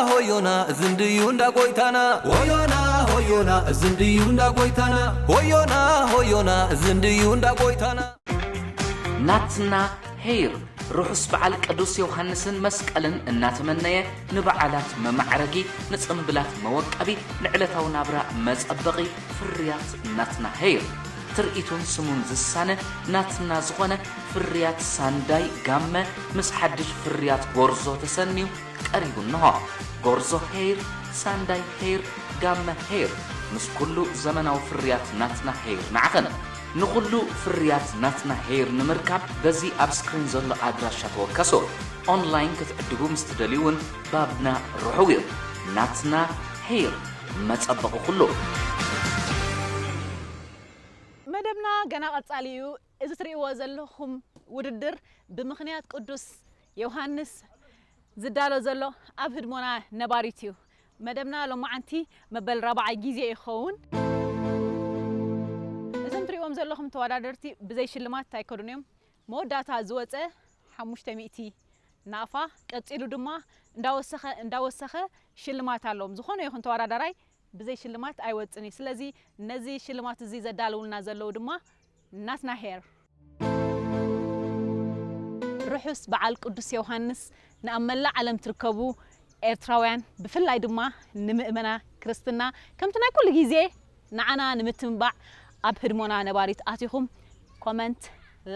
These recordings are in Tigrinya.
ሆዮና ዝንድዩ እንዳ ጎይታና። ሆዮና ሆዮና ዝንድዩ እንዳ ጎይታና። ሆዮና ሆዮና ዝንድዩ እንዳ ጎይታና። ናትና ሄይር ርሑስ በዓል ቅዱስ ዮሃንስን መስቀልን እናተመነየ፣ ንበዓላት መማዕረጊ፣ ንጽምብላት መወቀቢ፣ ንዕለታዊ ናብራ መጸበቒ ፍርያት ናትና ሄይር፣ ትርኢቱን ስሙን ዝሳነ ናትና ዝኾነ ፍርያት ሳንዳይ ጋመ ምስ ሓድሽ ፍርያት ጎርዞ ተሰንዩ ቀሪቡ እንሆ። ጎርዞ ሄይር፣ ሳንዳይ ሄይር፣ ጋመ ሄይር፣ ምስ ኩሉ ዘመናዊ ፍርያት ናትና ሄይር ንዓኸን። ንኹሉ ፍርያት ናትና ሄይር ንምርካብ በዚ ኣብ ስክሪን ዘሎ ኣድራሻ ተወከሱ። ኦንላይን ክትዕድጉ ምስ ትደልዩ እውን ባብና ርሑው እዩ። ናትና ሄይር፣ መጸበቒ ኩሉ። መደብና ገና ቀጻሊ እዩ። እዚ ትርእይዎ ዘለኹም ውድድር ብምኽንያት ቅዱስ ዮሃንስ ዝዳሎ ዘሎ ኣብ ህድሞና ነባሪት እዩ። መደብና ሎማዓንቲ መበል ራብዓይ ግዜ ይኸውን። እዞም ትርእይዎም ዘለኹም ተወዳደርቲ ብዘይ ሽልማት ኣይከዱን እዮም። መወዳእታ ዝወፀ ሓሙሽተ ሚእቲ ናቕፋ፣ ቀፂሉ ድማ እንዳወሰኸ እንዳወሰኸ ሽልማት ኣለዎም። ዝኾነ ይኹን ተወዳዳራይ ብዘይ ሽልማት ኣይወፅን እዩ። ስለዚ ነዚ ሽልማት እዚ ዘዳልውልና ዘለዉ ድማ ናትና ሄር። ርሑስ በዓል ቅዱስ ዮሃንስ ንኣብ መላእ ዓለም ትርከቡ ኤርትራውያን፣ ብፍላይ ድማ ንምእመና ክርስትና፣ ከምቲ ናይ ኩሉ ግዜ ንዓና ንምትንባዕ ኣብ ህድሞና ነባሪት ኣቲኹም ኮመንት፣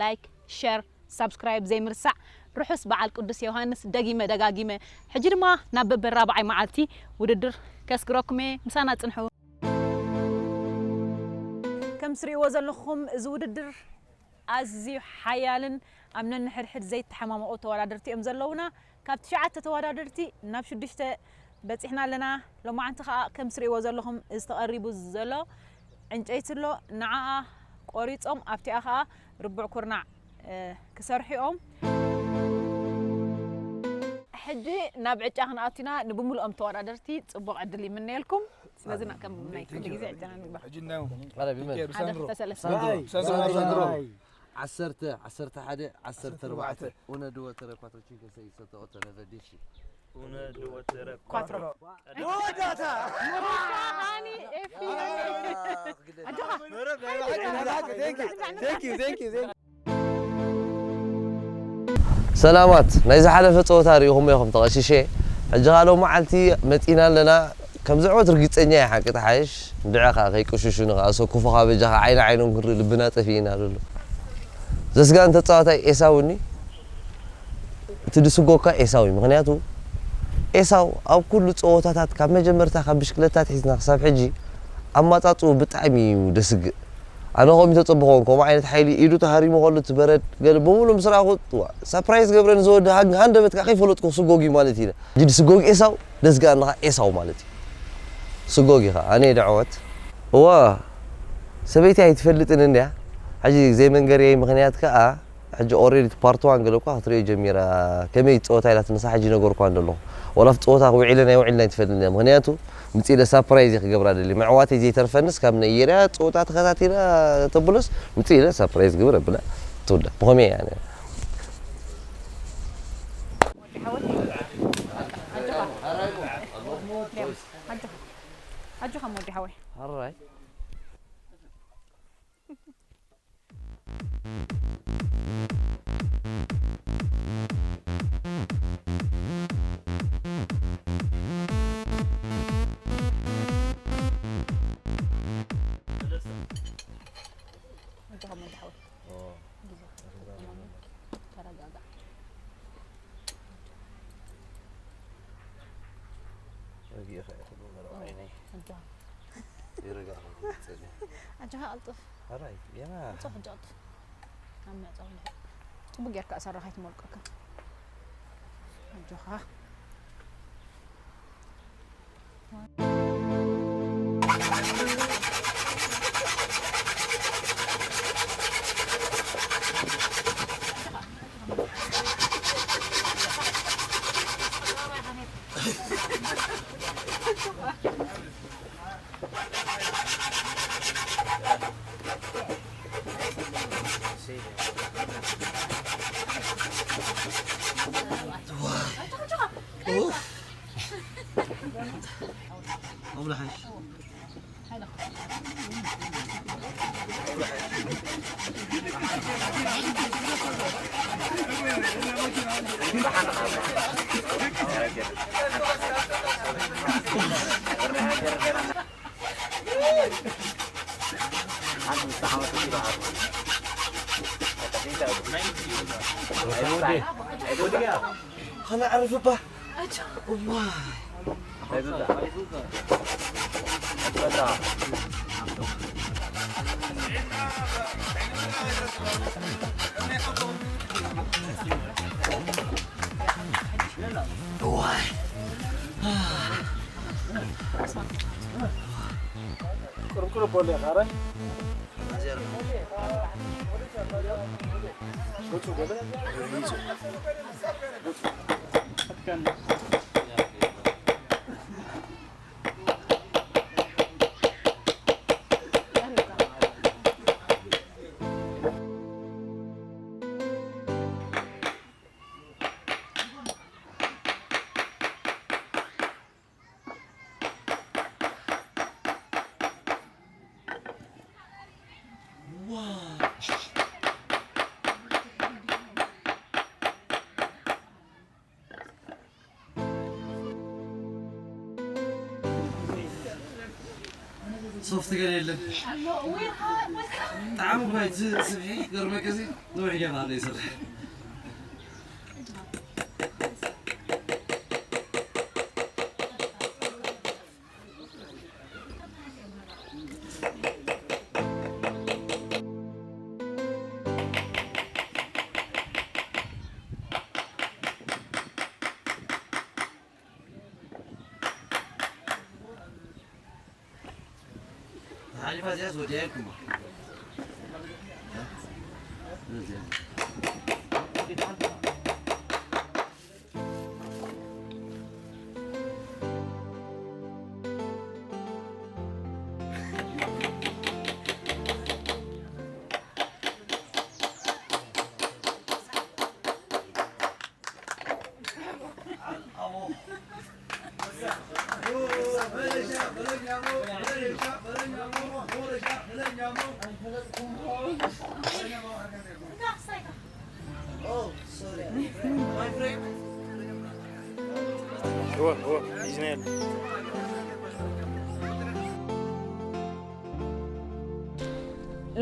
ላይክ፣ ሸር፣ ሳብስክራይብ ዘይምርሳዕ። ርሑስ በዓል ቅዱስ ዮሃንስ ደጊመ ደጋጊመ። ሕጂ ድማ ናብ በበል ራብዓይ መዓልቲ ውድድር ከስግረኩም እየ። ምሳና ጽንሑ። ከም ትርእይዎ ዘለኹም እዚ ውድድር ኣዝዩ ሓያልን ኣብ ነንሕድሕድ ዘይተሓማመቑ ተወዳደርቲ እዮም ዘለውና። ካብ ትሽዓተ ተወዳደርቲ ናብ ሽዱሽተ በጺሕና ኣለና። ሎማዓንቲ ኸኣ ከም ትርእይዎ ዘለኹም እዚ ተቐሪቡ ዘሎ ዕንጨይቲ ኣሎ። ንዓኣ ቆሪጾም ኣብቲኣ ኸኣ ርቡዕ ኩርናዕ፣ እ፣ ክሰርሑ እዮም። ሕጂ ናብ ዕጫ ክንኣቱ ኢና። ንብምሉኦም ተወዳደርቲ ጽቡቕ ዕድል ይምነየልኩም። ስለዚ ና-፣ ከም ናይ ኩሉ ግዜ ዕጫና ንግበር። ሕጂ እናየው። ኣረ፣ ቢመን። ሓደ፣ ክልተ፣ ሰለስተ። ሳንድሮ። ሳንድሮ። ሳንድሮ። ዓሰርተ፣ ዓሰርተ ሓደ፣ ዓሰርተ ኣርባዕተ። Una, due, tre, quattro, cinque, sei, sette, otto, nove, dieci. Una, due, tre, quattro. መወዳእታ። ሃኒ፣ ኤፊ። ኣጆኻ። Thank you, thank you, thank you. ሰላማት፣ ናይ ዝሓለፈ ጸወታ ርኢኹሞ ኢኹም ተቐሺሸ። ሕጂ ኸኣ ሎም መዓልቲ መጺና ኣለና። ከም ዝዕወት ርግጸኛ እየ፣ ሓቂ ተሓይሽ። እንድዒ ኸኣ ከይቅሽሹኒ ኸኣ፣ ሰኩፉ ኸኣ በጃኻ ዓይኒ ዓይኖም ክንርኢ ልብና ጠፊእና ዘሎ። ዘስጋእን ተጻዋታይ ኤሳው እኒ፣ እቲ ድስጎካ ኤሳው እዩ። ምኽንያቱ ኤሳው ኣብ ኩሉ ጸወታታት ካብ መጀመርታ ካብ ብሽክለታ ኣትሒዝና ክሳብ ሕጂ ኣማጻጽኡ ብጣዕሚ እዩ ደስግእ። ኣነ ከምኡ ተጸበኾን፣ ከምኡ ዓይነት ሓይሊ ኢዱ ተሃሪሙ ከሎ እቲ በረድ ገለ ብምሉእ ምስ ረኣኹ፣ ዋ፣ ሳፕራይዝ ገብረኒ ዝወዲ ሃግ-፣ ሃንደበት ከኣ ከይፈለጥኩ ክስጎግ እዩ ማለት እዩ። ሕጂ ድስጎግ ኤሳው፣ ደስጋእኒ ኸኣ ኤሳው ማለት እዩ። ስጎግ እዩ ኸኣ፣ ኣነ እየ ደዕወት። እዋ፣ ሰበይቲ ኣይትፈልጥን እንድያ። ሕጂ ዘይመንገርየይ ምኽንያት ከኣ፣ ሕጂ ኦሬዲ እቲ ፓርት ዋን ገለ እኳ ክትሪኦ ጀሚራ፣ ከመይ ትጸወታ ኢላትኒ ንሳ፣ ሕጂ ነገርኳ እንዶ ኣለኹ። ዋላ ኣብቲ ጸወታ ውዒለን ኣይውዒልን ኣይትፈልጥን እያ። ምኽንያቱ፣ ምጽእ ኢለ ሳፕራይዝ እየ ክገብራ ደሊ። ምዕዋተይ ዘይተርፈንስ፣ ካብ ናይ የርያ ጸወታ ተኸታቲላ ተብሎስ፣ ምጽእ ኢለ ሳፕራይዝ ግብር ኣብላ ትውዳ። ብኸመይ እያ? ኣጆኻ፣ ኣጆኻ፣ ኣጆኻ፣ ኣጆኻ፣ ወዲ ሓወይ። ኣራይ። ኣጆኻ፣ ወዲ ሓወይ። ኦ። ግዜ። ተረጋጋዕ። ረጊእኻ ኢኹ ዶ መርዓ ዓይነይ? ኣጆኻ። ይረጋግእ። ኣጆኻ፣ ቀልጥፍ። ኣራይ፣ የና። ቀልጥፍ፣ ሕጂ ቀልጥፍ። ኣብ ምዕጻው ኣለኹ። ጽቡቅ ጌርካ እሰራ፣ ከይትሞልቀካ። ኣጆኻ። ኡፍ። خليني أعرف أبا. والله. ሶፍት ገለ የለን። ጣዕሙ እኳ እቲ ስብሒ ገርመከ እዚ ነዊሕ ገይርና ኣሎ ይሰርሕ። ሓሊፋ እዚኣስ ወዲኣ ኢልኩማ።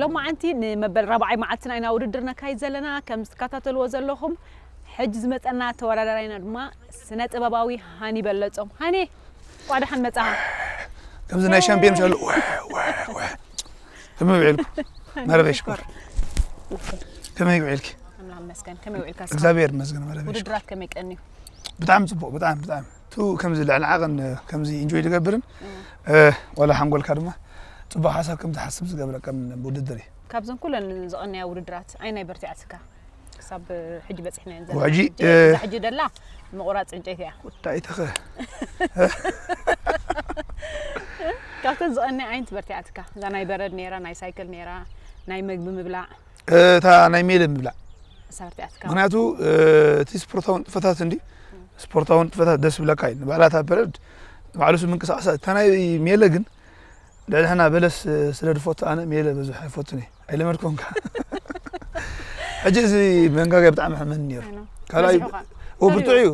ሎማዓንቲ ንመበል ራብዓይ መዓልትና ኢና ውድድር ነካይድ ዘለና። ከም ዝከታተልዎ ዘለኹም ሕጂ ዝመጸና ተወዳዳራይና ድማ ስነ ጥበባዊ ሃኒ በለጾም። ሃኒ፣ እንኳዕ ደሓን መጻኻ። ከምዚ ናይ ሻምፒዮን ሻሉ፣ ወ፣ ወ፣ ወ። ከመይ ውዒልኩ? መረበይ ሽኮር። ከመይ ውዒልኪ? ኣምላኽ ይመስገን። ከመይ ውዒልካ እስኻ? እግዚኣብሔር ይመስገን መረበይ ሽኮር። ውድድራት ከመይ ቀንዩ? ብጣዕሚ ጽቡቕ፣ ብጣዕሚ፣ ብጣዕሚ። ቱ ከምዚ ልዕሊ ዓቐን ከምዚ ኢንጆይ ዝገብርን፣ እ፣ ዋላ ሓንጎልካ ድማ ጽቡቕ ሓሳብ ከም ትሓስብ ዝገብረካ ውድድር እዩ። ካብዘን ኩለን ዝቐነያ ውድድራት ኣየናይ በርቲዓትካ? ክሳብ ሕጂ በጺሕናየን ዘለና። ሕጂ፣ ሕጂ፣ እ፣ እዛ ሕጂ ደላ ምቑራጽ ዕንጨይቲ እያ። እንታይ ተኸ? ካብተን ዝቐነያ ኣየንቲ በርቲዓትካ? እዛ ናይ በረድ ነይራ፣ ናይ ሳይክል ነይራ፣ ናይ መግቢ ምብላዕ። እታ ናይ ሜለ ምብላዕ። እሳ በርቲዓትካ። ምኽንያቱ፣ እ፣ እቲ ስፖርታዊ ንጥፈታት እንዲ፣ ስፖርታዊ ንጥፈታት ደስ ይብለካ እዩ። ንባዕላ እታ በረድ፣ ባዕሉ እሱ ምንቅስቃስ፣ እታ ናይ ሜለ ግን ልዕሊ ሕና በለስ ስለ ዝፈቱ ኣነ ሜለ ብዙሕ ኣይፈቱን እየ። ኣይለመድኩን ከኣ። ሕጂ እዚ መንጋጋይ ብጣዕሚ ሕመኒ ነይሩ። ኣይ ነው። ካልኣይ በዚሑኻ። ኦ፣ ብርቱዕ እዩ፣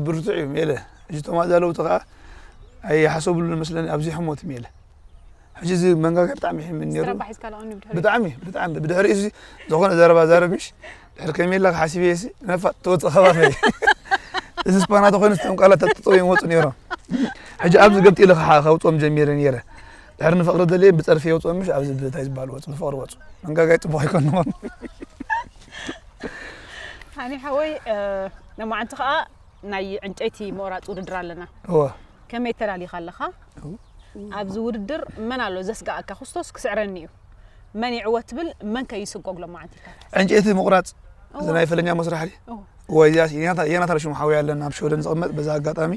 ብርቱዕ እዩ ሜለ። ሕጂ እቶም ኣዛለውቲ ከኣ ኣይሓሰብሉን መስለኒ፣ ኣብዚሖሞ እቲ ሜለ። ሕጂ እዚ መንጋጋይ ብጣዕሚ ይሕመኒ ነይሩ። ስትራባ ሒዝካ ኣለቐኒ ብድሕሪኡ። ብጣዕሚ፣ ብጣዕሚ። ብድሕሪኡ እዚ ዝኾነ ዘረባ ዛረብ ምሽ ድሕሪ ከመይ ኢልካ ሓሲበ ሲ ነፋጥ ትወፅእ ከባቢ። እዚ ስፓና ተኾይኑ ስቶም ቃላት ተጥጥው ይወፁ ነይሮም። ሕጂ ኣብዚ ገብጥ ኢለ ከ-፣ ከውፅኦም ጀሚረ ነይረ። ድሕሪ ንፍቕሪ ደልየ ብፀርፊ የውፅኦም ምሽ ኣብዚ ብታይ ዝበሃል ወፁ፣ ብፍቕሪ ወፁ። መንጋጋይ ፅቡቕ ኣይኮንዎን። ሃኒ ሓወይ፣ እ፣ ነማዓንቲ ከዓ ናይ ዕንጨይቲ ምቑራፅ ውድድር ኣለና። እወ። ከመይ ተላሊኻ ኣለኻ? እው። ኣብዚ ውድድር መን ኣሎ ዘስጋኣካ? ክርስቶስ ክስዕረኒ እዩ። መን ይዕወት ትብል? መን ከ ይስጎግ ሎማዓንቲ ኢልካ? ዕንጨይቲ ምቑራፅ፣ እዚ እወ። ናይ ፈለኛ መስራሕ ድዩ? እወ። እወ፣ እዚኣስ የናታ-፣ የናታል ሽሙ ሓወይ ኣለና ኣብ ሽወደን ዝቕመጥ። በዛ ኣጋጣሚ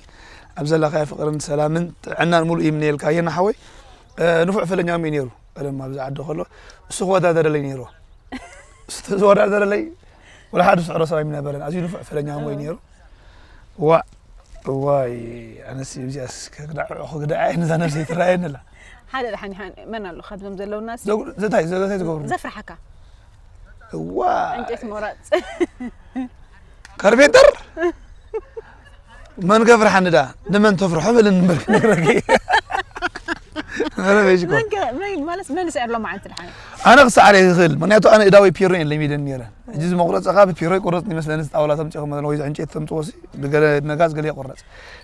ኣብ ዘለኻዮ ፍቕርን ሰላምን ጥዕናን ሙሉእ ይምነየልካ የና ሓወይ። እ፣ ንፉዕ ፈለኛ እውን እዩ ነይሩ። ቀደም ኣብዚ ዓዲ ከሎ እሱ ክወዳደረለይ ነይሩ። እሱ ተዝወዳደረለይ ወላ ሓደ ዝስዕሮ ሰብ ኣይምነበረን። ኣዝዩ ንፉዕ ፈለኛ እውን እዩ ነይሩ። ዋእ። እዋይ ኣነስ እዚኣስ ከግዳዕ ከግዳዕ እየ ነዛ ነብሰይ ትረኣየኒ ኣላ። ሓደ ደሓን ይሓን መን ኣሎ ካብዞም ዘለውና ሲ ዘጉ- ዘታይ ዘታይ ዝገብሩ ዘፍርሓካ እዋ ዕንጨይቲ ምቑራፅ ካርፔንተር መን ከፍርሓኒ ዳ ንመን ተፍርሖ በልን እምበር ክነግረኪ ረበሽኮ መን ከ- መን- ማለት መን ይስዕር ሎማዓንቲ ደሓን ኣነ ክሰዓር እየ ዝኽእል ምክንያቱ ኣነ እዳወይ ፒሮ እየን ለሚደን ነይረ ሕጂ እዚ መቑረፅ ኻ ብፒሮ ይቁረፅ ይመስለኒ ጣውላ ተምፅኦ ከመለ ወይ ዕንጨይቲ ተምፅዎ ሲ ብገለ ነጋዝ ገለ ይቁረፅ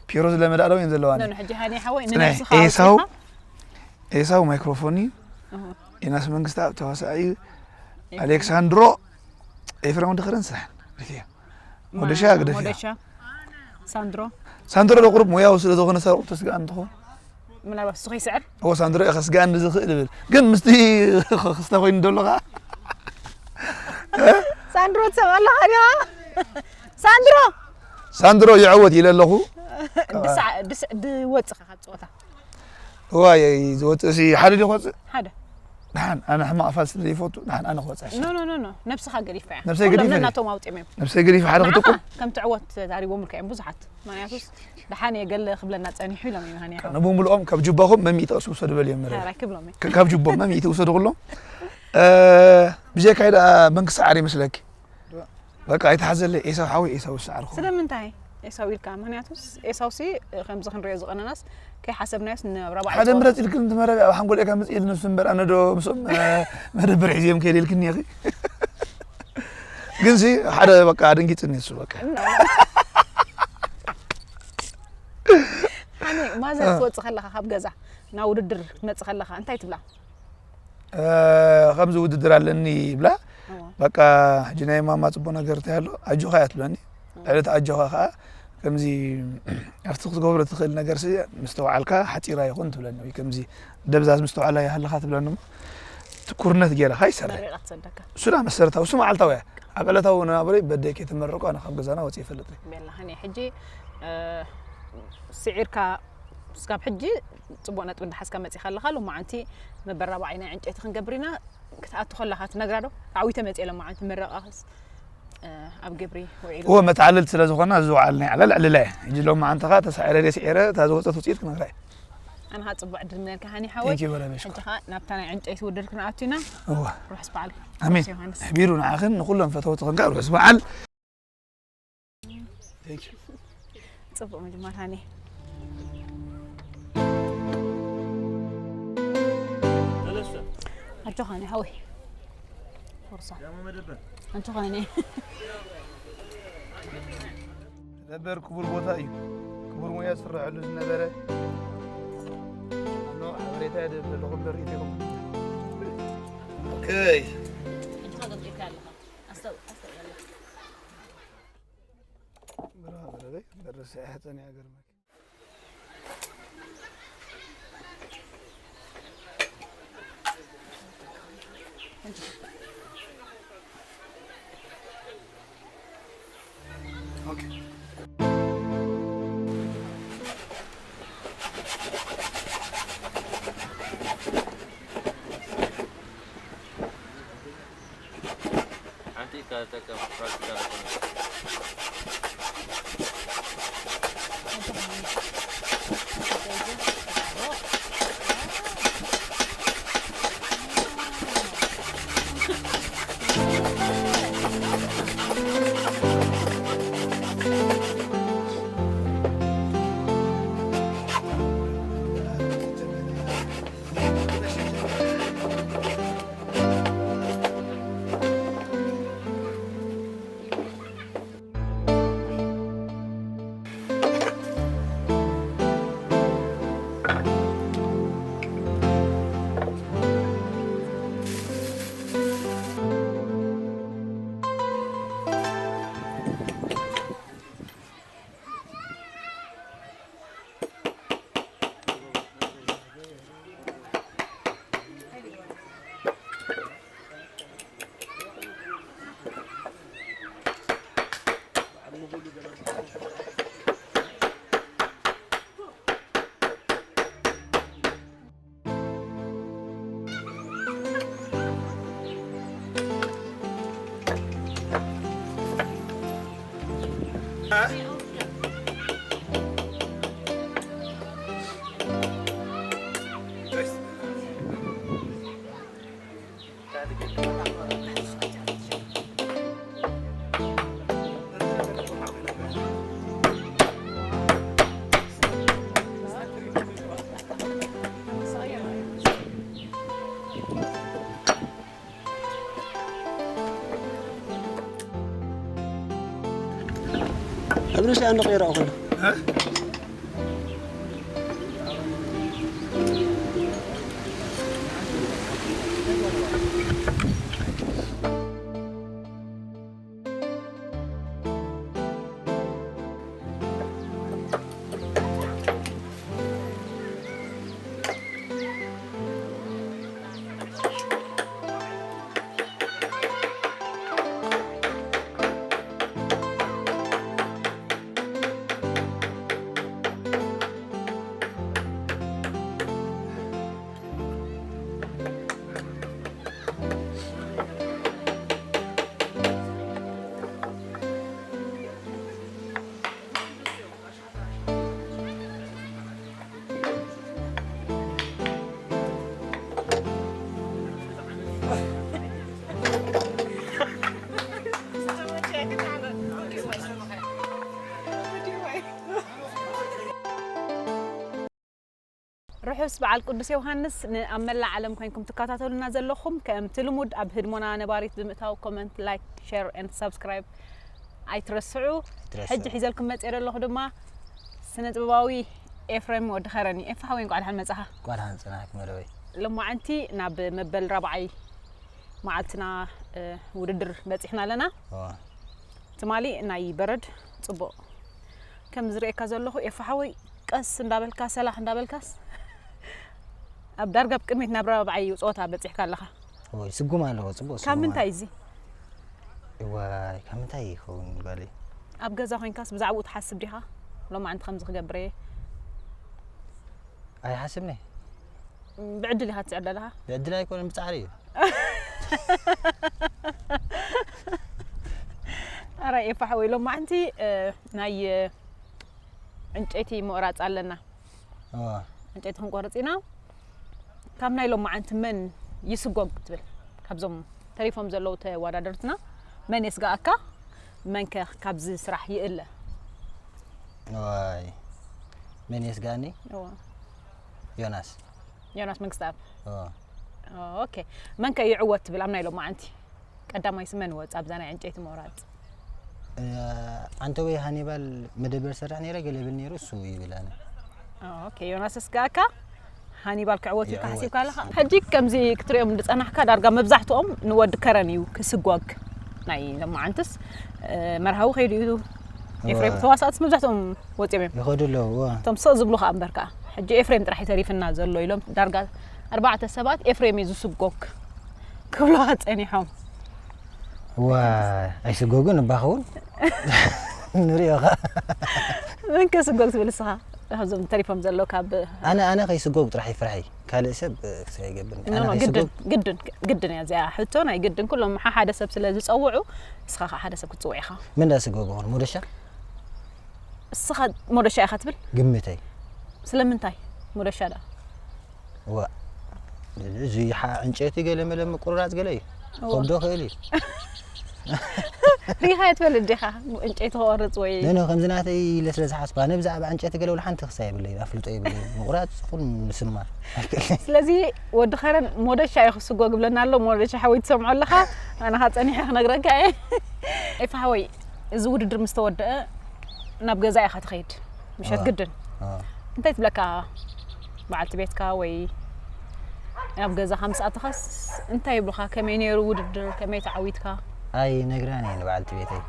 ፒሮ ዝለመዳ ደው እየን ዘለዋኒ ኖ ሕጂ ሃኒ ሓወይ ፅናይ ንነብስኻ ኤሳው ኣውፂእኻ ኤሳው ማይክሮፎን እዩ እሁ። ኢናስ መንግስታብ ተዋሳኢ ኣሌክሳንድሮ ኤፍሬም ወዲ ክረን ስራሕ ወደሻ ግደፍ ሞደሻ ሳንድሮ ሳንድሮ ዶ ቁሩብ ሙያው ስለ ዝኾነ ሰረቑ ተስጋእ እንትኾን ምናልባት እሱ ከይስዕር እዎ ሳንድሮ ኢኻ ስጋእኒ ዝኽእል ይብል ግን ምስቲ ክስተ ኮይኑ ደሎ ኸዓ ሳንድሮ ትሰምዕ ኣለኻ ዲኻ ሳንድሮ ሳንድሮ ይዕወት ኢለ ኣለኹ ድስዓ- ድስ- ድወፅኻ ካብ ፀወታ እዋይ ዝወፅእ ሲ ሓደ ዲ ክወፅእ ሓደ ደሓን ኣነ ሕማቕ ፋል ስለ ዘይፈቱ ደሓን ኣነ ክወፅእ ኖ ኖ ኖ ኖ ነብስኻ ገዲፋ እያ ነብሰይ ኩሎም ገዲፈ ነናቶም ኣውፅኦም እዮም ነብሰይ ገዲፈ ሓደ ንዓኻ ክጥቁም ከም ትዕወት ተዛሪቦምልካ እዮም ብዙሓት ምክንያቱስ ደሓን እየ ገለ ክብለና ፀኒሑ ኢሎም እዮም ሃኒ ሓወይ ንቡምብልኦም ካብ ጁባኹም መሚእቲ ቀሱ ውሰዱ በልዮም መረ ሕራይ ክብሎም እዮም ካብ ጁቦም መሚእቲ ውሰዱ ኩሎም ብጀካይ ደኣ መንግስቲ ዓር ይመስለኪ በቃ ኣይተሓዘለይ ኤሳው ሓወይ ኤሳው ዝሰዓርኩ ስለምንታይ ኤሳው ኢልካ ምክንያቱስ ኤሳው ሲ ከምዚ ክንሪኦ ዝቐነናስ ከይሓሰብናዮስ ንራብዓ ሓደ ምረፅ ኢልክን ትመረብ ኣብ ሓንጎል ኤካ ምፅእ ኢል ንሱ እምበር ኣነ ዶ ምስኦም መደበር ሒዝዮም ከይደ ኢልክኒ ኢኺ ግን ሲ ሓደ በቃ ኣደንጊፅኒ እሱ በቃ ሓኒ ማዘር ትወፅእ ከለኻ ካብ ገዛ ናብ ውድድር ክትመፅእ ከለኻ እንታይ ትብላ ከምዚ ውድድር ኣለኒ ይብላ በቃ ሕጂ ናይ ማማ ፅቡቅ ነገር እንታይ ኣሎ ኣጆኻ እያ ትብለኒ ዕለት ኣጆኻ ከዓ ከምዚ ኣብቲ ክትገብሮ ትኽእል ነገር ሲ ምስተውዓልካ ሓፂራ ይኹን ትብለኒ ወይ ከምዚ ደብዛዝ ምስተውዓላ ይሃልኻ ትብለኒ እሞ ትኩርነት ገይረኻ ይሰርሕ መሪቓ ትሰደካ እሱ ዳ መሰረታዊ እሱ መዓልታዊ እያ ኣብ ዕለታዊ ናብረይ በደይ ከይተመረቁ ኣነ ካብ ገዛና ወፂ ይፈልጥ ቤላ ሃኒ ሕጂ ስዒርካ ስካብ ሕጂ ፅቡቅ ነጥቢ እንዳሓዝካ መፂኻ ኣለኻ ሎማዓንቲ መበራባዓይ ናይ ዕንጨይቲ ክንገብር ኢና ክትኣቱ ከለኻ ትነግራ ዶ ዓዊተ መፅእ ሎማዓንቲ ምረቃኽስ ኣብ ግብሪ ውዒሉ እዎ መተዓልልቲ ስለ ዝኾና እዚ ዝወዓል ናይ ዕላል ዕልላ እየ ሕጂ ሎም መዓንቲ ኸዓ ተሳዒረ ደይ ስዒረ እታ ዝወፀት ውፅኢት ክነግራ እየ ኣነ ኸዓ ፅቡቅ ዕድል ምነልካ ሃኒ ሓወይ ቴንኪ በላ በሽኮ ሕጂ ኸዓ ናብታ ናይ ዕንጨይቲ ውድድር ክንኣቱ ኢና እዋ ርሑስ በዓል ኣሜን ዮሃንስ ኣሕቢሩ ንዓኽን ንኩሎም ፈተውትኽን ከዓ ርሑስ በዓል ፅቡቅ ምጅማር ሃኒ ኣጆኻ ሃኒ ሓወይ ፎርሳ ኣጆኻ ሃኒ ነበር ክቡር ቦታ እዩ ክቡር ሙያ ዝስረሐሉ ዝነበረ ኣሎ ሓበሬታ የደብ ዘለኹም ደርኢት ኢኹም ኦኬይ ሕጂ ኸ ገምጢልካ ኣለኻ ኣስተው ኣስተው ኣለኻ ብራበረበይ በርሰ ሕፀን ያገርመክ ሓንቲ ኢድካ ተጠቀም ፕራክቲካል ኣይኮነን። ሉሲ ኣነ ቀይራ እኮ። ርሑስ በዓል ቅዱስ ዮሃንስ ንኣብ መላእ ዓለም ኮይንኩም ትከታተሉና ዘለኹም፣ ከምቲ ልሙድ ኣብ ህድሞና ነባሪት ብምእታው ኮመንት፣ ላይክ፣ ሼር ኤንድ ሳብስክራይብ ኣይትረስዑ። ኣይትረስዑ። ሕጂ ሒዘልኩም መፅእ ዘለኹ ድማ ስነ ጥበባዊ ኤፍሬም ወዲ ኸረን እዩ። ኤፋ ሓወይ እንኳዕ ደሓን መፃኻ። እንኳዕ ደሓን ፀናሕክ መደበይ። ሎማዓንቲ ናብ መበል ራብዓይ መዓልትና፣ እ፣ ውድድር በፂሕና ኣለና። እዋ። ትማሊ ናይ በረድ ፅቡቕ ከም ዝርእየካ ዘለኹ ኤፋ ሓወይ ቀስ እንዳበልካ ሰላኽ እንዳበልካስ ኣብ ዳርጋ ኣብ ቅድሚት ናብ ራብዓይ ፀወታ በፂሕካ ኣለኻ። ወይ ስጉም ኣለዎ፣ ፅቡቕ ካብ ስጉም ምንታይ ኣሎ። እዚ? እዋይ፣ ካብ ምንታይ ይኸውን ጓለይ? ኣብ ገዛ ኮይንካስ ብዛዕባኡ ትሓስብ ዲኻ? ሎማዓንቲ ከምዚ ክገብር እየ። ኣይሓስብን እየ። ብዕድል ኢኻ ትስዕር ዘለኻ? ብዕድል ኣይኮነን፣ ብጻዕሪ እዩ። ኣረ ኤፋ ሓወይ፣ ሎማዓንቲ፣ እ፣ ናይ፣ እ፣ ዕንጨይቲ ምቑራጽ ኣለና። እዋ። ዕንጨይቲ ክንቆርጽ ኢና። ካብ ናይ ሎማዓንቲ መን ይስጎግ ትብል? ካብዞም ተሪፎም ዘለዉ ተወዳደርትና መን የስጋኣካ? መንከ ካብዚ ስራሕ ይእለ? ዋይ፣ መን የስጋኒ? እዋ። ዮናስ። ዮናስ መንግስተኣብ። እዋ። ኦኬ። መንከ ይዕወት ትብል ኣብ ናይ ሎማዓንቲ? ቀዳማይስ መን ወጽ ኣብዛ ናይ ዕንጨይቲ ምቑራጽ? እ፣ ኣንተ ወይ ሃኒባል መደበር ሰርሕ ነይረ፣ ገለ ብል ነይሩ፣ እሱ ይብል ኣነ። ኦ፣ ኦኬ፣ ዮናስ እስጋካ ሃኒባል ክዕወት ኢልካ ይዕወት። ሓሲብካ ኣለኻ? ሕጂ ከምዚ ክትሪኦም ዝጸናሕካ ዳርጋ መብዛሕትኦም ንወዲ ከረን እዩ ክስጓግ። ናይ ሎማዓንትስ፣ እ፣ መርሃዊ ከይዱ እዩ። ኤፍሬም እወ። ተዋሳእትስ መብዛሕትኦም ወጺኦም እዮም። ይኸዱ ኣለዉ፣ እወ። እቶም ስቕ ዝብሉ ከኣ እምበር ከኣ። ሕጂ ኤፍሬም ጥራሕ እዩ ተሪፍና ዘሎ ኢሎም ዳርጋ ኣርባዕተ ሰባት ኤፍሬም እዩ ዝስጎግ ክብሉኻ ጸኒሖም። ዋይ፣ ኣይስጎግን እባ ኸውን። ንሪኦ ኸ። መን ከስጎግ ትብል እስኻ? ካብዞም ተሪፎም ዘለዉ ካብ ኣነ፣ ኣነ ከይስጎግ ጥራሕ ይፍራሕ እዩ። ካልእ ሰብ፣ እ፣ ክሳብ ይገብርኒ። ኖ፣ ኣነ ኖ፣ ከይስጎግ ግድን፣ ግድን፣ ግድን እያ እዚኣ ሕቶ፣ ናይ ግድን። ኩሎም ሓ-፣ ሓደ ሰብ ስለ ዝጸውዑ፣ እስኻ ኸኣ ሓደ ሰብ ክትጽውዕ ኢኻ። መን ደኣ ስጎግ ይኾን? ሞደሻ? እስኻ ሞደሻ ኢኻ ትብል? ግምተይ። ስለምንታይ ሞደሻ ደኣ? እዋ፣ እዚ ሓ-፣ ዕንጨይቲ ገለ መለ ምቁርራጽ ገለ እዩ። እዋ። ክኸብዶ ክእል እዩ። ሪኢኻ ኣይትፈልጥ ዲኻ? ዕንጨይቲ ክቆርጽ ወይ ኖ፣ ኖ፣ ከምዚ ናተይ ኢለ ስለ ዝሓስባ፣ ኣነ ብዛዕባ ዕንጨይቲ ገለ ወላ ሓንቲ ክሳብ የብለይን፣ ኣፍልጦ የብለይን። ምቁራጽ ይኹን ምስማር ኣይክእልን። ስለዚ ወዲ ኸረን ሞደሻ እዩ ክስጎግ ይብለና ኣሎ። ሞደሻ ሓወይ ትሰምዖ ኣለኻ? ኣነ ኸኣ ጸኒሐ ክነግረካ እየ። ኤፋ ሓወይ፣ እዚ ውድድር ምስ ተወደአ ናብ ገዛ ኢኻ ትኸይድ። ምሸት ኣዋ። ግድን። ኣዋ። እንታይ ትብለካ በዓልቲ ቤትካ ወይ ኣብ ገዛኻ ምስ ኣተኻስ እንታይ ይብሉኻ? ከመይ ነይሩ ውድድር? ከመይ ተዓዊትካ? ኣይነግራን እየ ንበዓልቲ ቤተይ።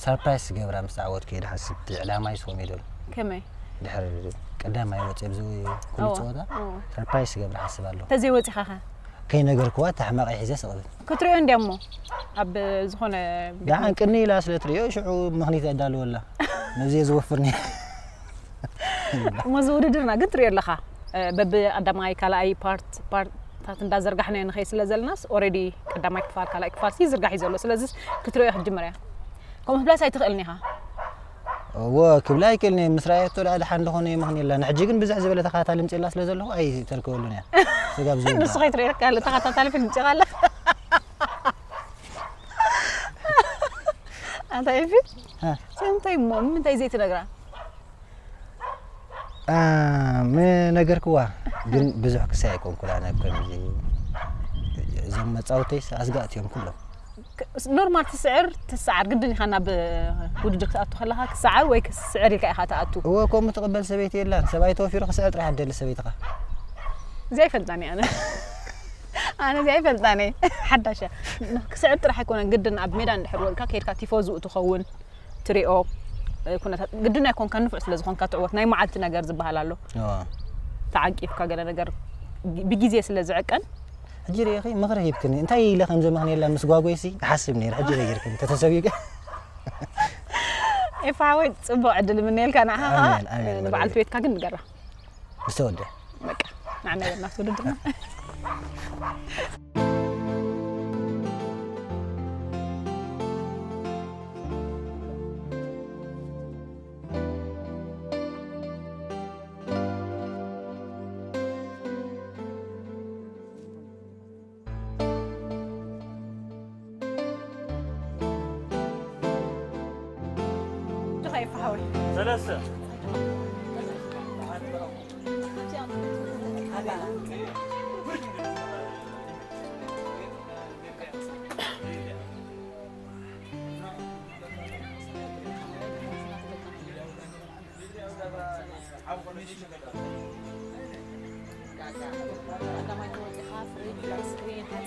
ሰርፕራይዝ ክገብራ ምስ ተዓወትኩ እየ ድሓስብ። እቲ ዕላማይ ስኹም እዩ ደሎ። ከመይ? ድሕሪ ቀዳማይ ወፂአ ኣብዚ ኩሉ ኣዋ። ፀወታ ኣዋ። ሰርፕራይዝ ክገብራ ሓስብ ኣለኹ። እንተዘይወፂኻኸ? ከይነገርክዋ እታ ሕማቐይ ሒዘ ስቕ እብል። ክትሪኦ እንድያ እሞ ኣብ ዝኾነ ቤት ደሓን ምግቢ። ቅኒ ኢላ ስለ ትሪኦ ሽዑ ምኽኒት የዳልወላ። ነዚ እየ ዝወፍር ነይረ። እሞ እዚ ውድድርና ግን ትሪኦ ኣለኻ፣ እ፣ በብቀዳማይ ካልኣይ ፓርት፣ ፓርትታት እንዳዘርጋሕናዮ ንኸይድ ስለ ዘለናስ፣ ኦሬዲ ቀዳማይ ክፋል፣ ካልኣይ ክፋል ሲ ይዝርጋሕ እዩ ዘሎ። ስለዚ ክትሪኦ ክትጅምር እያ። ከምኡ ምብላስ ኣይትኽእልን ኢኻ። እወ፣ ክብላ ኣይክእልን እየ። ምስ ረኣየቶ ደኣ ደሓን ዝኾነ ይምኽን የላ። ንሕጂ ግን ብዝሕ ዝበለ ተኸታታሊ ምፅእላ ስለ ዘለኹ ኣይተልከወሉን እያ። ስጋብ ዝውዳእ። ንሱ ከይትሪኦ ኢልካ ኣሎ፣ ተኸታታሊ ፊልም ምፂእኻ ኣላ። ኣንታ ኤፊ፣ እ። ስለምንታይ እሞ፣ ንምንታይ ዘይትነግራ? አ፣ ምነገርክዋ፣ ግን ብዙሕ ክሳይ ኣይኮንኩን ኣነ ከምዚ፣ እዞም መጻወተይስ ኣስጋእቲ እዮም ኩሎም። ክ-፣ ኖርማል ትስዕር ትስዓር ግድን ኢኻ ናብ ውድድር ክትኣቱ ከለኻ ክስዓር ወይ ክስዕር ኢልካ ኢኻ ትኣቱ። እወ ከምኡ ትቕበል ሰበይቲ የላን። ሰብኣይ ተወፊሩ ክስዕር ጥራሕ ደሊ ሰበይትኻ። እዚኣ ይፈልጣን እየ ኣነ። ኣነ እዚኣ ይፈልጣን እየ። ሓዳሽ እያ። ክስዕር ጥራሕ ኣይኮነን ግድን ኣብ ሜዳ እንድሕር ወድካ ከይድካ ቲፎዝኡ ትኸውን ትሪኦ ኩነታት ግድን ኣይኮንካ ንፉዕ ስለ ዝኾንካ ትዕወት ናይ መዓልቲ ነገር ዝበሃል ኣሎ። ተዓቂፍካ ገለ ነገር ብግዜ ስለ ዝዕቀን ሕጂ ርኢኺ ምኽሪ ሂብክኒ እንታይ ኢለ ከም ዘመኽንየላ ምስ ጓጎይሲ ይሓስብ ነይረ ሕጂ ነጊርክኒ ተተሰቢገ። ኤፋ ሓወይ ጽቡቕ ዕድል ምነየልካ ንዓኻ ንበዓልቲ ቤትካ ግን ንገራ። ምስ ተወደ በቃ ንዓና የብልናስ ውድድርና።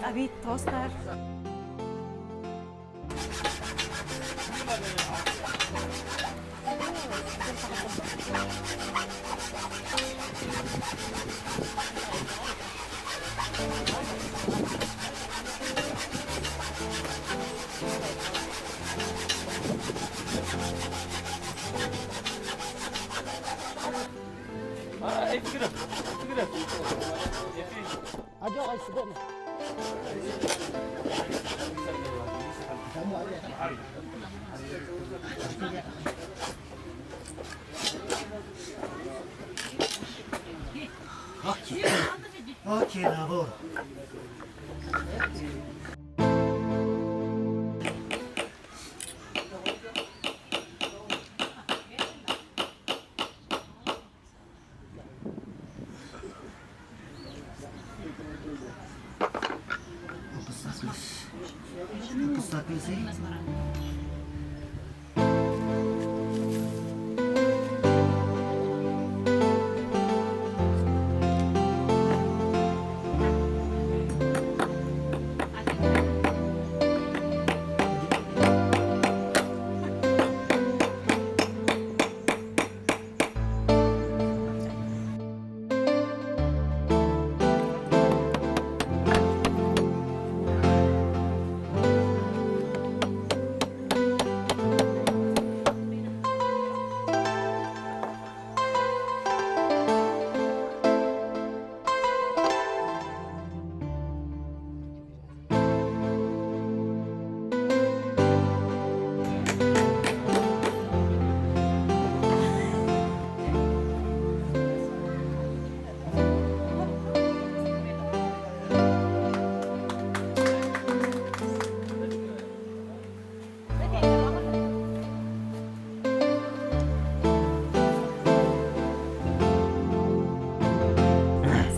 ጸቢት ቶስተር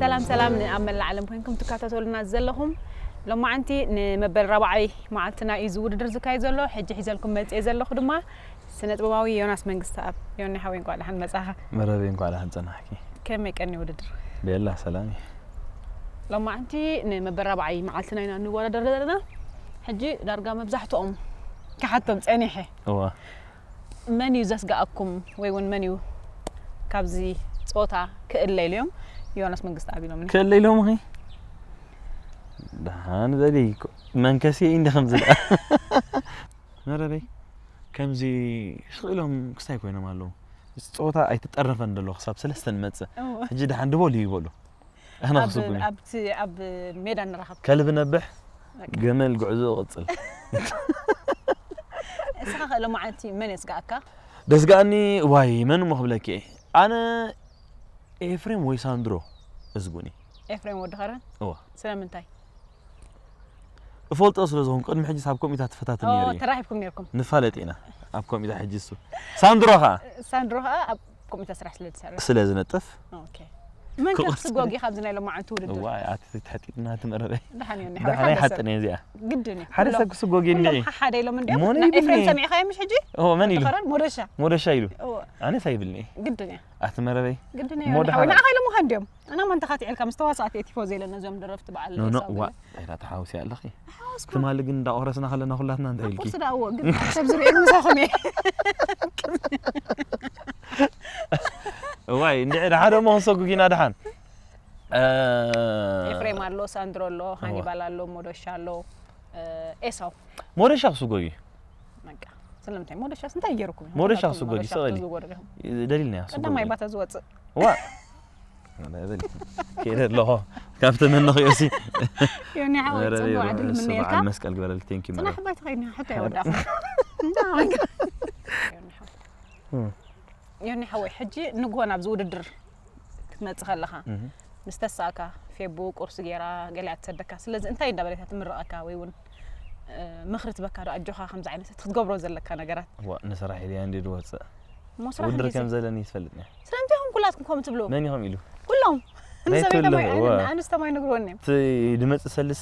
ሰላም ሰላም ንኣብ መላእ ዓለም ኮይንኩም ትከታተሉና ዘለኹም ሎማዓንቲ ንመበል ራብዓይ መዓልትና እዩ ዝውድድር ዝካየድ ዘሎ። ሕጂ ሒዘልኩም መፅኤ ዘለኹ ድማ ስነ ጥበባዊ ዮናስ መንግስተኣብ። ዮኒ ሓወይ እንኳዕ ደሓን መጻኻ። መረበይ እንኳዕ ደሓን ጸናሕኪ። ከመይ ቀኒ ውድድር? ቤላ ሰላም እዩ። ሎማዓንቲ ንመበል ራብዓይ መዓልትና ኢና እንወዳደር ዘለና። ሕጂ ዳርጋ መብዛሕትኦም ክሓቶም ጸኒሐ። እዋ። መን እዩ ዘስጋኣኩም ወይ እውን መን እዩ ካብዚ ጾታ ክእለ ኢሎም ዮናስ መንግስተኣብ ኢሎምኒ? ክእለ ኢሎምኺ? ደሓን በሊ፣ መንከሲ እንዲ ከምዚ ደኣ። መረበይ፣ ከምዚ ስቕ ኢሎም ክስታይ ኮይኖም ኣለዉ። እቲ ጸወታ ኣይተጠረፈን ዘሎ ክሳብ ሰለስተ ንመጽእ። እወ። ሕጂ ደሓን ድበሉ ይበሉ። ኣህና ኣብ፣ ክስጉም እዩ። ኣብቲ፣ ኣብ ሜዳ ንራኸብ። ከልቢ ነብሕ፣ በቃ። ገመል ጉዕዞ ይቕጽል። እስኻ ከ ሎማዓንቲ መን የስጋኣካ? ደስጋኣኒ፣ ዋይ፣ መን እሞ ክብለኪ እየ? ኣነ ኤፍሬም ወይ ሳንድሮ እዝጉኒ። ኤፍሬም ወዲ ኸረን? እወ። ስለምንታይ? እፈልጦ ስለ ዝኾንኩ፣ ቅድሚ ሕጂስ ኣብ ኮሚታት ትፈታተኒ ኦ፣ ነይሩ እዩ። ተራኺብኩም ነይርኩም? ንፋለጥ ኢና፣ ኣብ ኮሚታ ሕጂ እሱ። ሳንድሮ ኸኣ? ሳንድሮ ኸኣ ኣብ ኮሚታ ስራሕ ስለ ዝሰርሕ። ስለ ዝነጥፍ። ኦኬ። መን ከ ክስጎግ እዩ ካብዚ ናይ ሎማዓንቲ ውድድር? እዋ ኣቲ ትሕጢጥና ትመረበይ። ደሓን እዩ፣ ደሓን ሓሓደ ሰብ። ኣይሓጥን እየ እዚኣ። ግድን እዩ። ሓደ ሰብ ክስጎግ እዩ እንዲዒ። ሓሓደ ኢሎም እንዲኦም። ሞን ይብልኒ። ኤፍሬም ሰሚዕካዮ ምሽ ሕጂ? እዎ፣ መን ኢሉ? ተኸረን ሞደሻ። ሞደሻ ኢሉ። እዎ። ኣነስ ኣይብልኒ። ግድን እዩ። ኣቲ መረበይ። ግድን እሞ እዩ። ደሓን። ንዓኻ ኢሎም ምዃን እንዲኦም። ኣና መን ተኻቲዕልካ ምስ ተዋሳእቲ እየ ቲፎ ዘይለ ነዞም ደረፍቲ በዓል ኖ፣ ኖ፣ ሳውለ። ዋ፣ ኣይራ ተሓውሲ ኣለኺ። ሓውስኩ። ትማሊ ግን እንዳቆረስና ከለና ኩላትና እንታይ ኢልኪ? ቁርሲ ዳእዎ ግን ሰብ ዝርእየኒ ምሳኹም እየ። እዋይ፣ እንድዒ ደሓን ደሞ ክንሰጉግ ኢና ደሓን። እ፣ ኤፍሬም ኣሎ፣ ሳንድሮ ኣሎ፣ እዋ። ሃኒባል ኣሎ፣ ሞደሻ ኣሎ፣ እ፣ ኤሳው። ሞደሻ ክስጎዩ። በቃ፣ ስለምንታይ ሞደሻስ እንታይ ገይሩኩም? ሞደሻ ክስጎዩ፣ ሞደሻ ስቕ ኢሊ። ክትዝወሩ ዲኹም? ደሊልና እያ፣ ቀዳማይ ስጎዩ። ባታ ዝወፅእ። ዋ። በል። ከይደ ኣለኹ። ካብ ተመነኽዮ ሲ። ዮኒ ሓወይ፣ መረበይ ጽቡቕ ዕድል ርሑስ ምንየልካ። በዓል መስቀል ግበረል። Thank you፣ ጽናሕ መረበይ። ባይታ ኸይድና፣ ሕቶ የወዳእኹም። እንዳ ሓወይ። ዮኒ ሓወይ። እም። ዮኒ ሓወይ፣ ሕጂ ንግሆ ናብዚ ውድድር ክትመጽእ ከለኻ፣ እህ። ምስ ተሳእካ፣ ፌቡ ቁርሲ ገይራ፣ ገሊኣ ትሰደካ። ስለዚ እንታይ እንዳበለታ ትምርቐካ ወይ እውን፣ እ፣ ምኽሪ ትበካ ዶ? ኣጆኻ፣ ከምዚ ዓይነት ክትገብሮ ዘለካ ነገራት። ዋ፣ ንስራሕ ኢለ እያ እንድየ ዝወፅእ። እሞ ስራሕ ውድድር እንድዩ ከም ሲ-፣ ዘለኒ ይፈልጥ እየ። ስለምንታይ ኢኹም ኩላትኩም ከምኡ ትብሉ? መን ኢኹም ኢሉ? ኩሎም። ናይ ንሰበይቶም ትብሉ፣ ኣይ-፣ ዋ። ኣንስቶም ኣይነግርዎን እዮም። እቲ ድመጽእ ሰልስ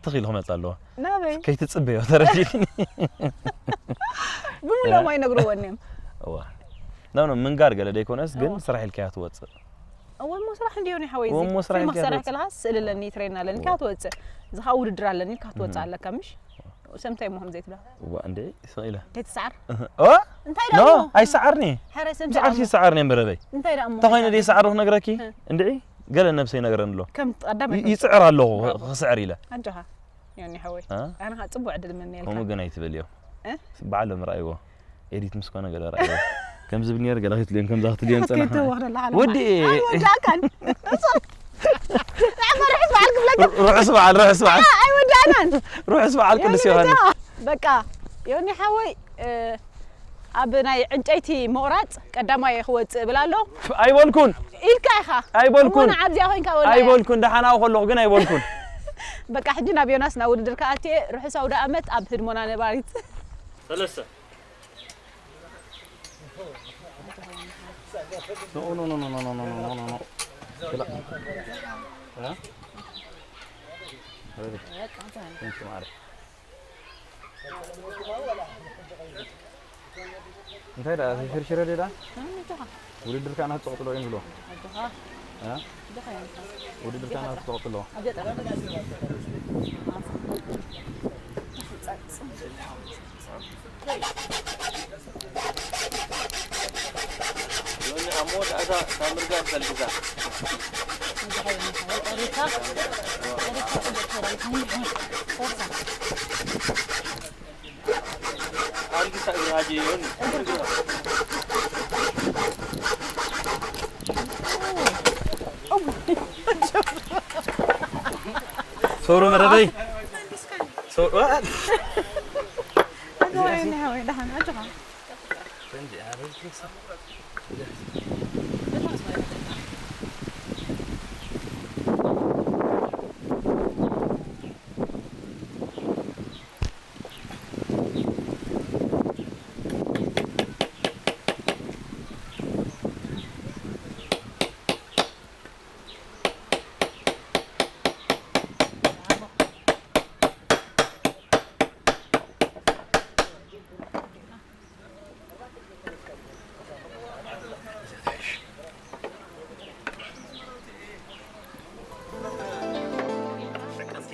ትኽ ኢሉ ክመጽእ ኣለዎ። ናበይ? ከይትጽበዮ፣ ተረዲእኒ። ብምሎም እ? ኣይነግርዎን እዮም። እዋ። ኖ፣ ኖ፣ ምንጋር ገለ ደይኮነስ፣ ግን እዋ። ስራሕ ኢልካያ ትወጽእ። እወ፣ እሞ ስራሕ እንድዩ፣ ናይ ሓወይ፣ እወ፣ እዚ እሞ ስራሕ ፊልም ኢልካያ ክሰርሕ ትወጽእ። ከለኻ ስእሊ ኣለኒ፣ ትሬን ኣለኒ፣ እዋ። ኢልካ ትወጽእ። እዚ ኸኣ ውድድር ኣለኒ ኢልካ ትወጽእ እዋ። ኣለካ፣ ምሽ? ሰምታይ እሞ ከምዘይ ትብላ? እዋ፣ እንዴ፣ ስቕ ኢለ። ከይትስዓር? እህ፣ ኦ? እንታይ ኖ፣ ደኣ እሞ? ኣይስዓርኒ። ሕራይ ሰምታይ ብዛዕባ ደኣ እሞ? ይስዓርኒ እምበረበይ። እንታይ ደኣ እሞ? እንተኾይነ ከይትስዓር? ደይ ይስዓር ዶ ክነግረኪ? እ። እንድዒ፣ ገለ ነብሰይ ነግረን ኣሎ። ከም ቀዳማይ ይ-፣ ከም ይጽዕር ኣለኹ፣ ብራቮ። ክስዕር ኢለ። ኣጆኻ። ዮኒ ሓወይ፣ እ? ኣነ ኸኣ ጽቡቕ ዕድል እምነየልካ። ከምኡ ግን ኣይትበልዮ። እ? በዓሎም ረኣይዎ። ኤዲት ምስ ኮነ ገለ ረኣይዎ። ከም ዝብል ነይሩ ገለ ክትልዮም፣ ከምዛ ክትልዮም ጸናሕና። ከይተወኽደላ ሓለኻ። ወዲ! ኣይወዳእካን። ንዓኻ ርሑስ በዓል ክብለካ። ርሑስ በዓል፣ ርሑስ በዓል። ኣይወዳእናን። ርሑስ በዓል ቅዱስ ዮኒ ዮሃንስ። በቃ፣ ዮኒ ሓወይ፣ እ፣ ኣብ ናይ ዕንጨይቲ ምቑራጽ ቀዳማይ እየ ክወጽእ እብል ኣሎ። ኣይበልኩን። ኢልካ ኢኻ። ኣይበልኩን። እሞ ንዓብዚኣ ኮይንካ በላ እያ። ኣይበልኩን። ደሓን ኣብኡ ከለኹ ግን ኣይበልኩን። በቃ፣ ሕጂ ናብ ዮናስ ናብ ውድድር ክኣቱ እየ። ርሑስ ኣውደ ኣመት ኣብ ህድሞና ነባሪት። ሰለስተ። ኖ፣ ኖ፣ ኖ። ክላ-፣ እ? ረዲ። Thank you፣ ማዕረ። እንታይ ደኣ፣ ተሸርሽረ ደኣ? ኣጆኻ። ውድድር ከኣ ናቱ ትቕጽሎ እዮም ዝብሎ። ኣጆኻ። እ? ኣጆኻ እዮም። ውድድር ከኣ ናቱ ትቕጽሎ። ኣብ ገጠር። ዮኒ፣ ኣብ መወዳእታ እታ ምርጋፍ ፈልግዛ። ኣጆኻ ዮኒ፣ ቀሪብካ፣ ቀሪብካ ጽቡቕ ትብል። ፎርሳ። ኣልግሳ እግሪ ሃጂ ዮኒ። ሶሩ መረበይ። ሶሩ፣ አ-፣ ኣጆኻ ዮኒ ሓወይ፣ ደሓን ኣጆኻ።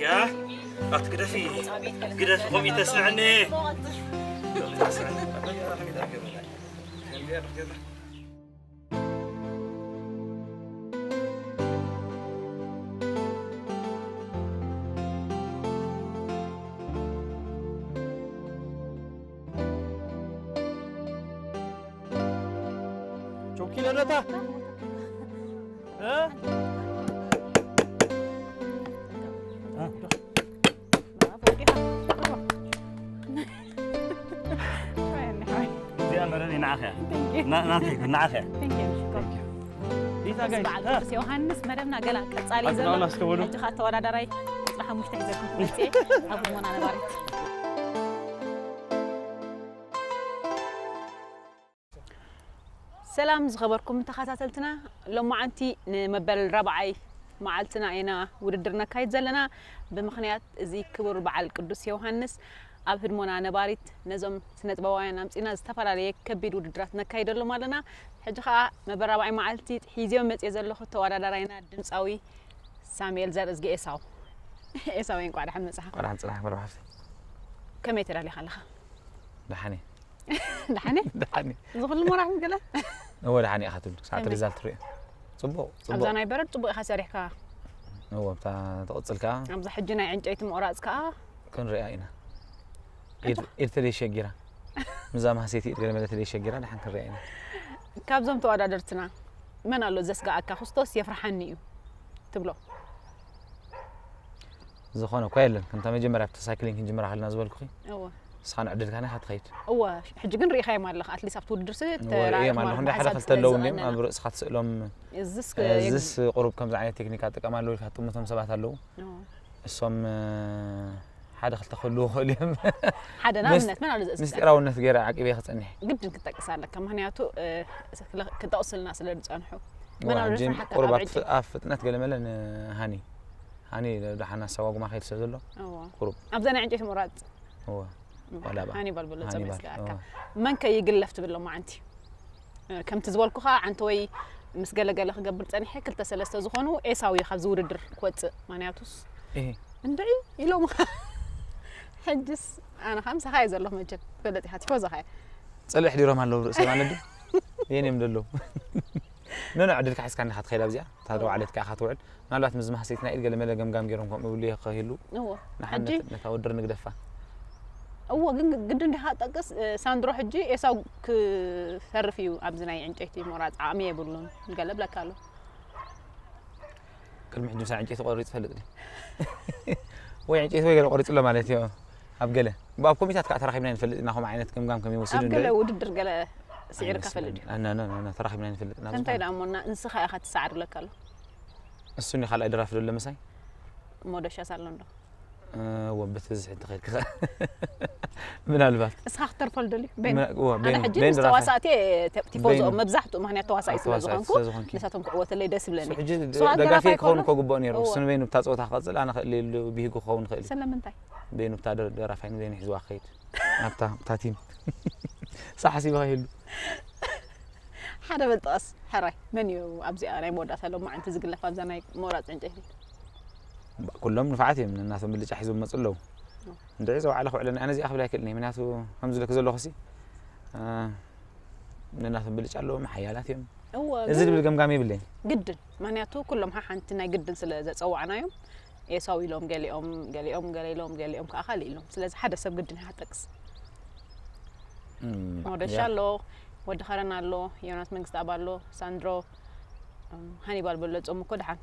ያ፣ ኣቲ ግደፊ፣ ግደፊ፣ ከምኡ ተስምዐኒ። ቾኪለ ነታ። እ? እዚኣ መረብ ንዓኻ እያ። Thank you። ና-፣ ናተይ ይኩን፣ ንዓኻ እያ። Thank you። ሽኮር። ዲታ ጋይስ፣ በዓል እ? ቅዱስ ዮሃንስ መደብና ገና ቀጻሊ እዩ ዘሎ። ኣጽናውና እስከ በሉ። ሕጂ ኸኣ ተወዳዳራይ ቁጽሪ ሓሙሽተ ሒዘልኩም ክመጽእ እየ። ኣብ ህድሞና ነባሪት። ሰላም ዝኸበርኩም ተኸታተልትና፣ ሎማዓንቲ ንመበል ራብዓይ መዓልትና ኢና ውድድር ነካይድ ዘለና። ብምኽንያት እዚ ክቡር በዓል ቅዱስ ዮሃንስ ኣብ ህድሞና ነባሪት ነዞም ስነጥበባውያን ኣምጺና ዝተፈላለየ ከቢድ ውድድራት ነካይደሎም ኣለና። ሕጂ ኸኣ መበል ራብዓይ መዓልቲ ሒዝዮ መጽየ ዘለኹ ተወዳዳራይና ድምጻዊ ሳሙኤል ዘርእዝጊ ኤሳው። ኤሳው፣ እንቋዕ ደሓን መጻኻ። እንቋዕ ደሓን ጽናሕኪ መርሓባ ሓፍተይ። ከመይ ተዳሊኻ ኣለኻ? ደሓን እየ። ደሓን እየ? ደሓን እየ። እዚ ኩሉ ሞራል ገለ? እወ፣ ደሓን እየ ኢኻ ትብል። ክሳዕ እቲ ከመይ? ሪዛልት ትሪኦ። ጽቡቕ፣ ጽቡቕ። ኣብዛ ናይ በረድ ጽቡቕ ኢኻ ሰሪሕካ። እወ፣ ኣብታ ትቕጽል ከኣ። ኣብዛ ሕጂ ናይ ዕንጨይቲ ምቑራጽ ከኣ። ክንሪኣ ኢና። ኢድ፣ ኢድ ተደይ ሸጊራ። ምዛ ማህሰይቲ ኢድ ገለ መለ ተደይ ሸጊራ፣ ደሓን ክንሪኣ ኢና። ካብዞም ተወዳደርትና መን ኣሎ ዘስጋኣካ? ክርስቶስ የፍርሓኒ እዩ ትብሎ? ዝኾነ እኳ የለን። ከምታ መጀመርያ ኣብቲ ሳይክሊንግ ክንጅምራ ከለና ዝበልኩኺ፣ እወ። ንስኻ ንዕድልካ ኢኻ ትኸይድ። እወ፣ ሕጂ ግን ርኢኻዮም ኣለኻ። ኣትሊስት ኣብቲ ውድድር ሲ እወ፣ ርኢዮም ተራኢኹም ኣለኹ። ኣለኹም፣ እንዳ ሓደ ሓሳብ ክልተ ስለ ኣለዉ እንድዮም፣ ዝቐነና። ኣብ ርእስኻ ትስእሎም፣ እዝስ እ፣ ክ-፣ እዝስ ቁሩብ ከምዚ ዓይነት ቴክኒክ ኣጥቀም ኣለዉ ኢልካ ትጥምቶም ሰባት ኣለዉ። እወ። እሶም፣ እ፣ ሓደ ክልተ ክህልዉ ይኽእሉ እዮም። ሓደ ምስ-፣ ንኣብነት መን ኣሎ ዘእስካ? ምስጢራውነት ገይረ ዓቂበ ክጸንሕ። ግድን ክትጠቅስ ኣለካ፣ ምኽንያቱ፣ እ፣ ክለ-፣ ክጠቕሱልና ስለ ዝጸንሑ። እወ፣ መን ኣሎ ሕጂ ዘፍርሓካ ቁሩብ ኣብ ኣብ ዕንጨይቲ? ፍ-፣ ኣብ ፍጥነት ገለ መለ ንሃኒ፣ ሃኒ ደሓን ኣሰጓጉማ ከይድ ስለ ዘሎ፣ እወ። ቁሩብ። ኣብዛ ናይ ዕንጨይቲ ምቑራጽ? እወ። እም፣ ዋላ እባ። ሃኒባል በሎ ሃኒባል፣ ጸሚስካ ኣካ። እወ። መን ከ ይግለፍ ትብል ሎማዓንቲ? እ፣ ከምቲ ዝበልኩኻ፣ ዓንተወይ ምስ ገለገለ ክገብር ጸኒሐ፣ ክልተ ሰለስተ ዝኾኑ ኤሳው እዩ ካብዚ ውድድር ክወጽእ። ምኽንያቱስ፣ እህ። እንድዒ ኢሎም። ሕጅስ፣ ኣነ ኸኣ ምሳኻ እየ ዘለኹ መቸም። ትፈልጥ ኢኻ፣ ቲፎዞኻ እየ። ጸልኢ ኣሕዲሮም ኣለዉ ኣብ ርእሰይ ማለት ድዩ? የኔም ዘለዉ። ኖ፣ ኖ፣ ዕድልካ ሒዝካ እንዲኻ ትኸይድ ኣብዚኣ። እታ ደው ዓለት ከኣ ኢኻ ትውዕል። ምናልባት ምስ ማህሰይትና ኢድ ገለ መለ ገምጋም ገይሮም ከምኡ ይብሉ ይኽእሉ። እወ። ንሓን ሕጂ ነት-፣ ነታ ውድድር ንግደፋ። እወ፣ ግን ግድን ዲኻ ጠቅስ፣ እ፣ ሳንድሮ ሕጂ ኤሳው ክተርፍ እዩ ኣብዚ ናይ ዕንጨይቲ ምቑራጽ ዓቕሚ የብሉን ገለ ብለካ ኣሎ። ቅድሚ ሕጂ ምሳይ ዕንጨይቲ ቆሪጹ ይፈልጥ ድዩ? ወይ ዕንጨይቲ ወይ ገለ ቆሪጹ ኣሎ ማለት እዩ። ኣብ ገለ። ብ-፣ ኣብ ኮሚታት ከኣ ተራኺብና ንፈልጥ ኢና፣ ከምኡ ዓይነት ገምጋም ከም ይወስድ ኣብ እንዶ ገለ እዩ። ውድድር ገለ ስዒርካ ኣይመስለኒ። ፈልጥ እዩ። ኣና፣ ኣና፣ ኣና፣ ተራኺብና ንፈልጥ ኢና እንታይ ዝኾነ። ደኣ እሞ እና ንስኻ ኢኻ ትሰዓር ብለካ ኣሎ? እሱ እንዲ ካልኣይ ደራፊ ዶ ኣሎ ምሳይ? ሞደሻ ሳሎ እንዶ? እ፣ ወ-፣ ብትብዝሒ እንተኸይድኪ ኸ-፣ ምናልባት። እስኻ ክትተርፈሉ ደልዩ? በይኑ? ምና-፣ ወ-፣ ኣነ በይኑ፣ ሕጂ በይኑ ምስ ደራፋይ። ተዋሳእቲ እየ ተ-፣ ቲፎዞ በይኑ። መብዛሕትኡ፣ ምኽንያት ተዋሳኢ ኣብ ስለ ተዋሳኢ ዝኾንኩ፣ ስለ ዝኾንኪ። ንሳቶም ክዕወተለይ ደስ ይብለኒ። እሱ ሕጂ ደ-፣ ስዋት ደጋፊ ደራፋይ ክኸውን ከሎ? እኮ ግብኦ ነይሩ። እወ። እሱ ንበይኑ ብታ ጸወታ ክቐጽል፣ ኣነ ክእልየሉ ብሂጉ ክኸውን ይኽእል እዩ። ስለምንታይ? በይኑ ብታ ደ-፣ ደራፋይ ንበይኑ ሒዝዋ ክኸይድ። ኣብታ፣ ኣብታ ቲም። ሳሕ ሓሲበ ከይህሉ። ሓደ በል ጥቀስ፣ ሕራይ። መን እዩ ኣብዚኣ ናይ መወዳእታ ሎማዓንቲ ዝግለፍ ኣብዛ ናይ ምቑራጽ ዕንጨይቲ? እምባ፣ ኩሎም ንፋዓት እዮም፣ ነናቶም ብልጫ ሒዞም መጹ ኣለዉ። ኦ። እንድዒ፣ ዝወዓለ ክውዕለኒ፣ ኣነ እዚኣ ክብል ኣይክእልን እየ፣ ምክንያቱ ከምዚ ኢለኪ ዘለኹሲ፣ እ፣ ነናቶም ብልጫ ኣለዎም፣ ሓያላት እዮም። እወ፣ እዚ ግን ዝብል ገምጋም የብለይን። ግድን፣ ምክንያቱ ኩሎም ሓሓንቲ ናይ ግድን ስለ ዘጸዋዕናዮም፣ ኤሳው ኢሎም ገሊኦም፣ ገሊኦም ገለ ኢሎም፣ ገሊኦም ከኣ ካልእ ኢሎም። ስለዚ ሓደ ሰብ ግድን ኢኻ ትጠቅስ። እም፣ ሞደሻ ያ። ኣሎ፣ ወዲ ኸረን ኣሎ፣ ዮናስ መንግስተኣብ ኣሎ፣ ሳንድሮ፣ እም፣ ሃኒባል በሎ ጾሙ እኮ ደሓን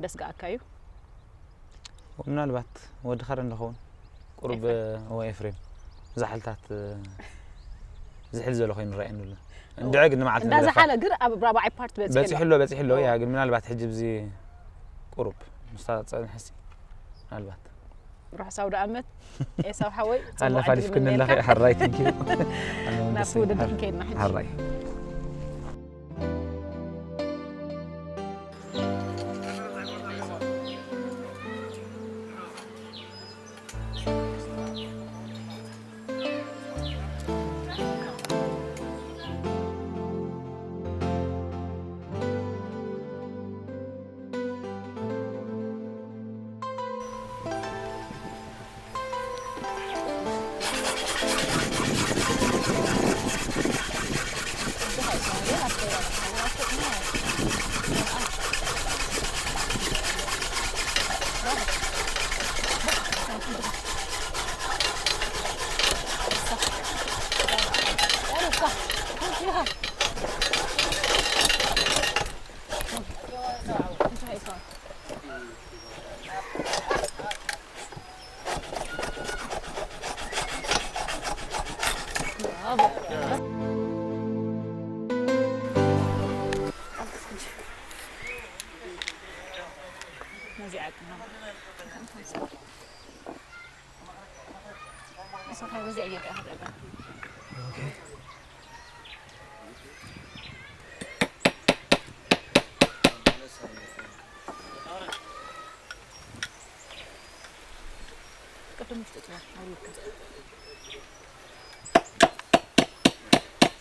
ደስ ገኣካ እዩ። ምናልባት ወዲ ኸረን ዶ ኸውን? ቁሩብ፣ ኤፍሬም። እወ፣ ኤፍሬም። ዛሕልታት፣ ዝሕል ዘሎ ኮይኑ ይረኣየኒ ኣሎ። እወ። እንድዒ ግን ንመዓልቲ እንዳ ንግደፋ። ዝሓለ ግን ኣብ ራብዓይ ፓርት በጺሑ ኣሎ። በጺሑ ኣሎ፣ በጺሑ ኣሎ። እወ። ያ ግን ምናልባት ሕጂ ብዚ ቁሩብ ምስታ ጸንሐሲ ምናልባት። ርሑስ ኣውደ ኣመት ኤሳው ሓወይ፣ ጽቡቕ ዕድል ኣለፋሊፍክኒ ኣለኺ፣ ይምነየልካ። ሓራይ፣ thank you። ናብቲ ውድድር ከይድና ሕጂ። ሓራይ።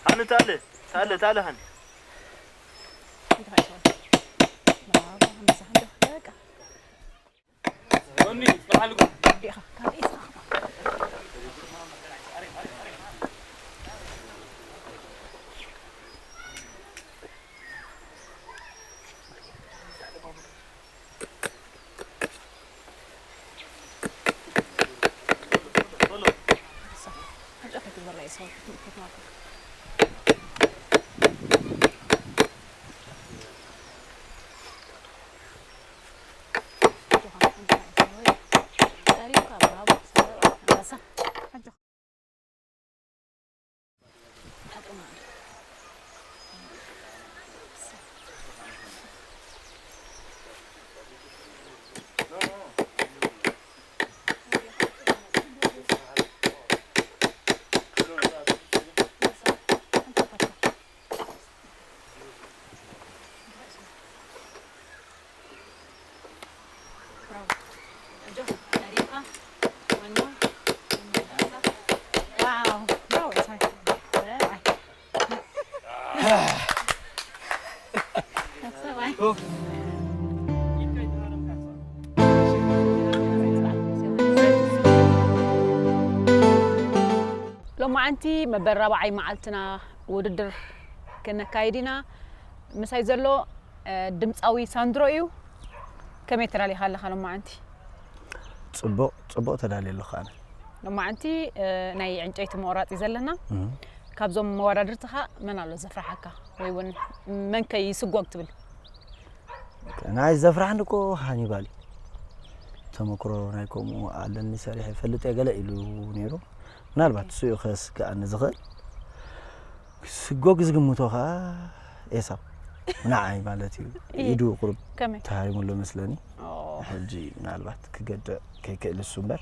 ሃኒ ታለ፣ ታለ፣ ታለ ሃኒ። ሎማዓንቲ መበል ራብዓይ መዓልትና ውድድር ክነካይድ ኢና። ምሳይ ዘሎ ድምፃዊ ሳንድሮ እዩ። ከመይ ተዳሊኻ ኣለኻ ሎማዓንቲ? ፅቡቕ ፅቡቕ ተዳልየ ኣለኹ ኣነ። ሎማዓንቲ ናይ ዕንጨይቲ ምቑራፅ እዩ ዘለና። ካብዞም መወዳድርትኻ መን ኣሎ ዘፍርሓካ ወይ እውን መን ከ ይስጎግ ትብል? ናይ ዘፍርሓኒ እኮ ሃኒባል እዩ። ተመክሮ ናይ ከምኡ ኣለኒ ሰሪሐ ይፈልጥ እየ ገለ ኢሉ ነይሩ። ምናልባት እሱ እዩ ከስግኣኒ ዝኽእል። ክስጎግ ዝግምቶ ከዓ ኤሳው ንዓይ ማለት እዩ። ኢዱ ቁሩብ ከመይ? ተሃሪሙ ኣሎ መስለኒ። ኦ፣ ሕጂ ምናልባት ክገድዕ ከይክእል እሱ እምበር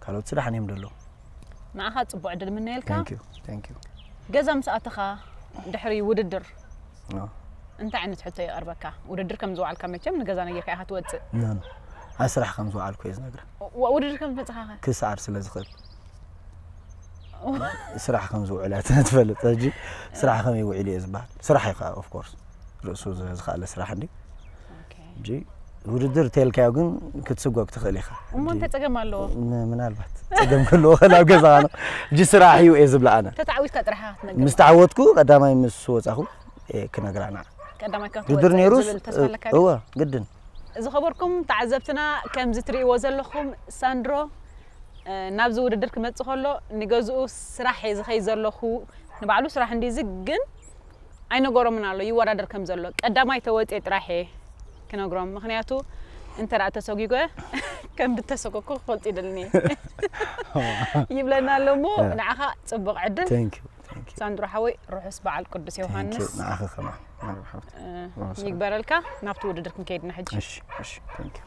ካልኦት ስራሕ እዮም ደሎ። ንዓኻ ፅቡቕ ዕድል ምነየልካ። Thank you, thank you። ገዛ ምስ ኣተኻ ድሕሪ ውድድር ኖ። እንታይ ዓይነት ሕቶ ይቐርበካ? ውድድር ከም ዝወዓልካ መቸም ንገዛ ነጊርካ ኢኻ ትወፅእ። ኖ፣ ኖ። ኣብ ስራሕ ከም ዝወዓልኩ እየ ዝነግራ። ወ- ውድድር ከም ዝመፅኻ ኸ? ክስዓር ስለ ዝኽእል ስራሕ ከም ዝውዕል እያ ትፈልጥ። ሕጂ ስራሕ ከመይ ውዒሉ እየ ዝበሃል? ስራሕ እዩ ከዓ of course ርእሱ ዝ- ዝኸኣለ ስራሕ እንዲ ኦኬ። ሕጂ ውድድር ተልካዮ ግን ክትስጎግ ትኽእል ኢኻ። እሞ እንታይ ፀገም ኣለዎ? ም- ምናልባት ፀገም ክህልዎ ከላ ኣብ ገዛ ነው። ሕጂ ስራሕ እዩ እየ ዝብላ ኣነ። ተተዓዊትካ ጥራሕ ኢኻ ክትነግር። ምስ ተዓወትኩ ቀዳማይ ምስ ወፃኹ እየ ክነግራ ንዓ። ቀዳማይ ካብ ውድድር ትወፅእ ነይሩስ ዝብል ተስፋ ኣለካ ድዩ? እወ ግድን። ዝኸበርኩም ተዓዘብትና ከምዚ ትርእይዎ ዘለኹም ሳንድሮ እ፣ ናብዚ ውድድር ክመፅእ ከሎ ንገዝኡ ስራሕ እየ ዝኸይ ዘለኹ ንባዕሉ ስራሕ እንዲዚ ግን ኣይነገሮምን ኣሎ ይወዳደር ከም ዘሎ ቀዳማይ ተወፅየ ጥራሕ እየ ክነግሮም ምክንያቱ እንተ ደኣ ተሰጒጎ ከም ብተሰጎግኩ ክፈልጡ ይደልኒ እየ ይብለና ኣሎ እሞ ንዓኻ ፅቡቕ ዕድል Thank you, thank you። ሳንድሮ ሓወይ ርሑስ በዓል ቅዱስ Thank you። ዮሃንስ ንዓኺ ከማን መርሓባ። እ፣ ይግበረልካ ናብቲ ውድድር ክንከይድ ኢና ሕጂ እሺ፣ እሺ። Thank you።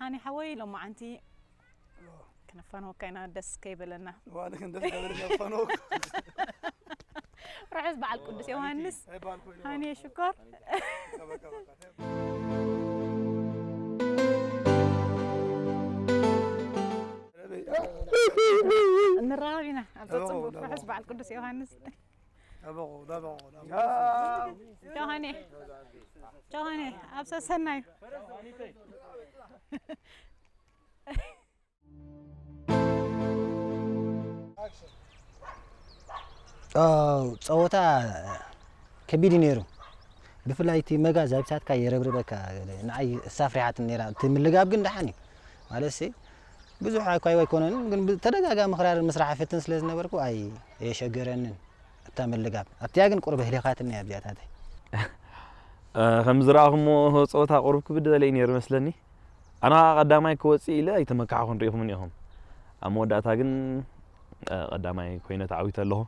ሃኒ ሓወይ፣ ሎማዓንቲ ክነፋንወካ ኢና፣ ደስ ከይበለና። ዋንክን ደስ ከበለና፣ ክፋንወካ። ርሑስ በዓል ቅዱስ ዮሃንስ። ኣይበዓል ኮይኑ። ሃኒ ሽኮር። ንራኸብ ኢና ኣብ ጸጽቡቕ። ርሑስ በዓል ቅዱስ ዮሃንስ። ዳበቑ፣ ዳበቑ፣ ዳበቑ። ዮሃኔ፣ ዮሃኔ፣ ኣብ ሰሰናዩ። ኣው፣ ጸወታ ከቢድ እዩ ነይሩ። ብፍላይ እቲ መጋዝ ኣብሳትካ የረብርበካ። ንዓይ እሳ ኣፍሪሓትኒ ነይራ። እቲ ምልጋብ ግን ደሓን እዩ። ማለትሲ፣ ብዙሕ ኣይኳ ኣይኮነን፣ ግን ብተደጋጋሚ ክራር ምስራሕ እፍትን ስለ ዝነበርኩ ኣይ-፣ ኣየሸገረንን። እታ ምልጋብ። ኣብቲኣ ግን ቁሩብ ኣህሊኻትኒ እያ ኣብዚኣታተይ። እ፣ ከም ዝረኣኹሞ ጸወታ ቁሩብ ክብድ ዝበለ እዩ ነይሩ መስለኒ። ኣነ ኸኣ ቀዳማይ ክወጽእ ኢለ ኣይተመካሕኩን፣ ርኢኹምኒ ኢኹም። ኣብ መወዳእታ ግን፣ እ፣ ቀዳማይ ኮይነ ተዓዊተ ኣለኹ።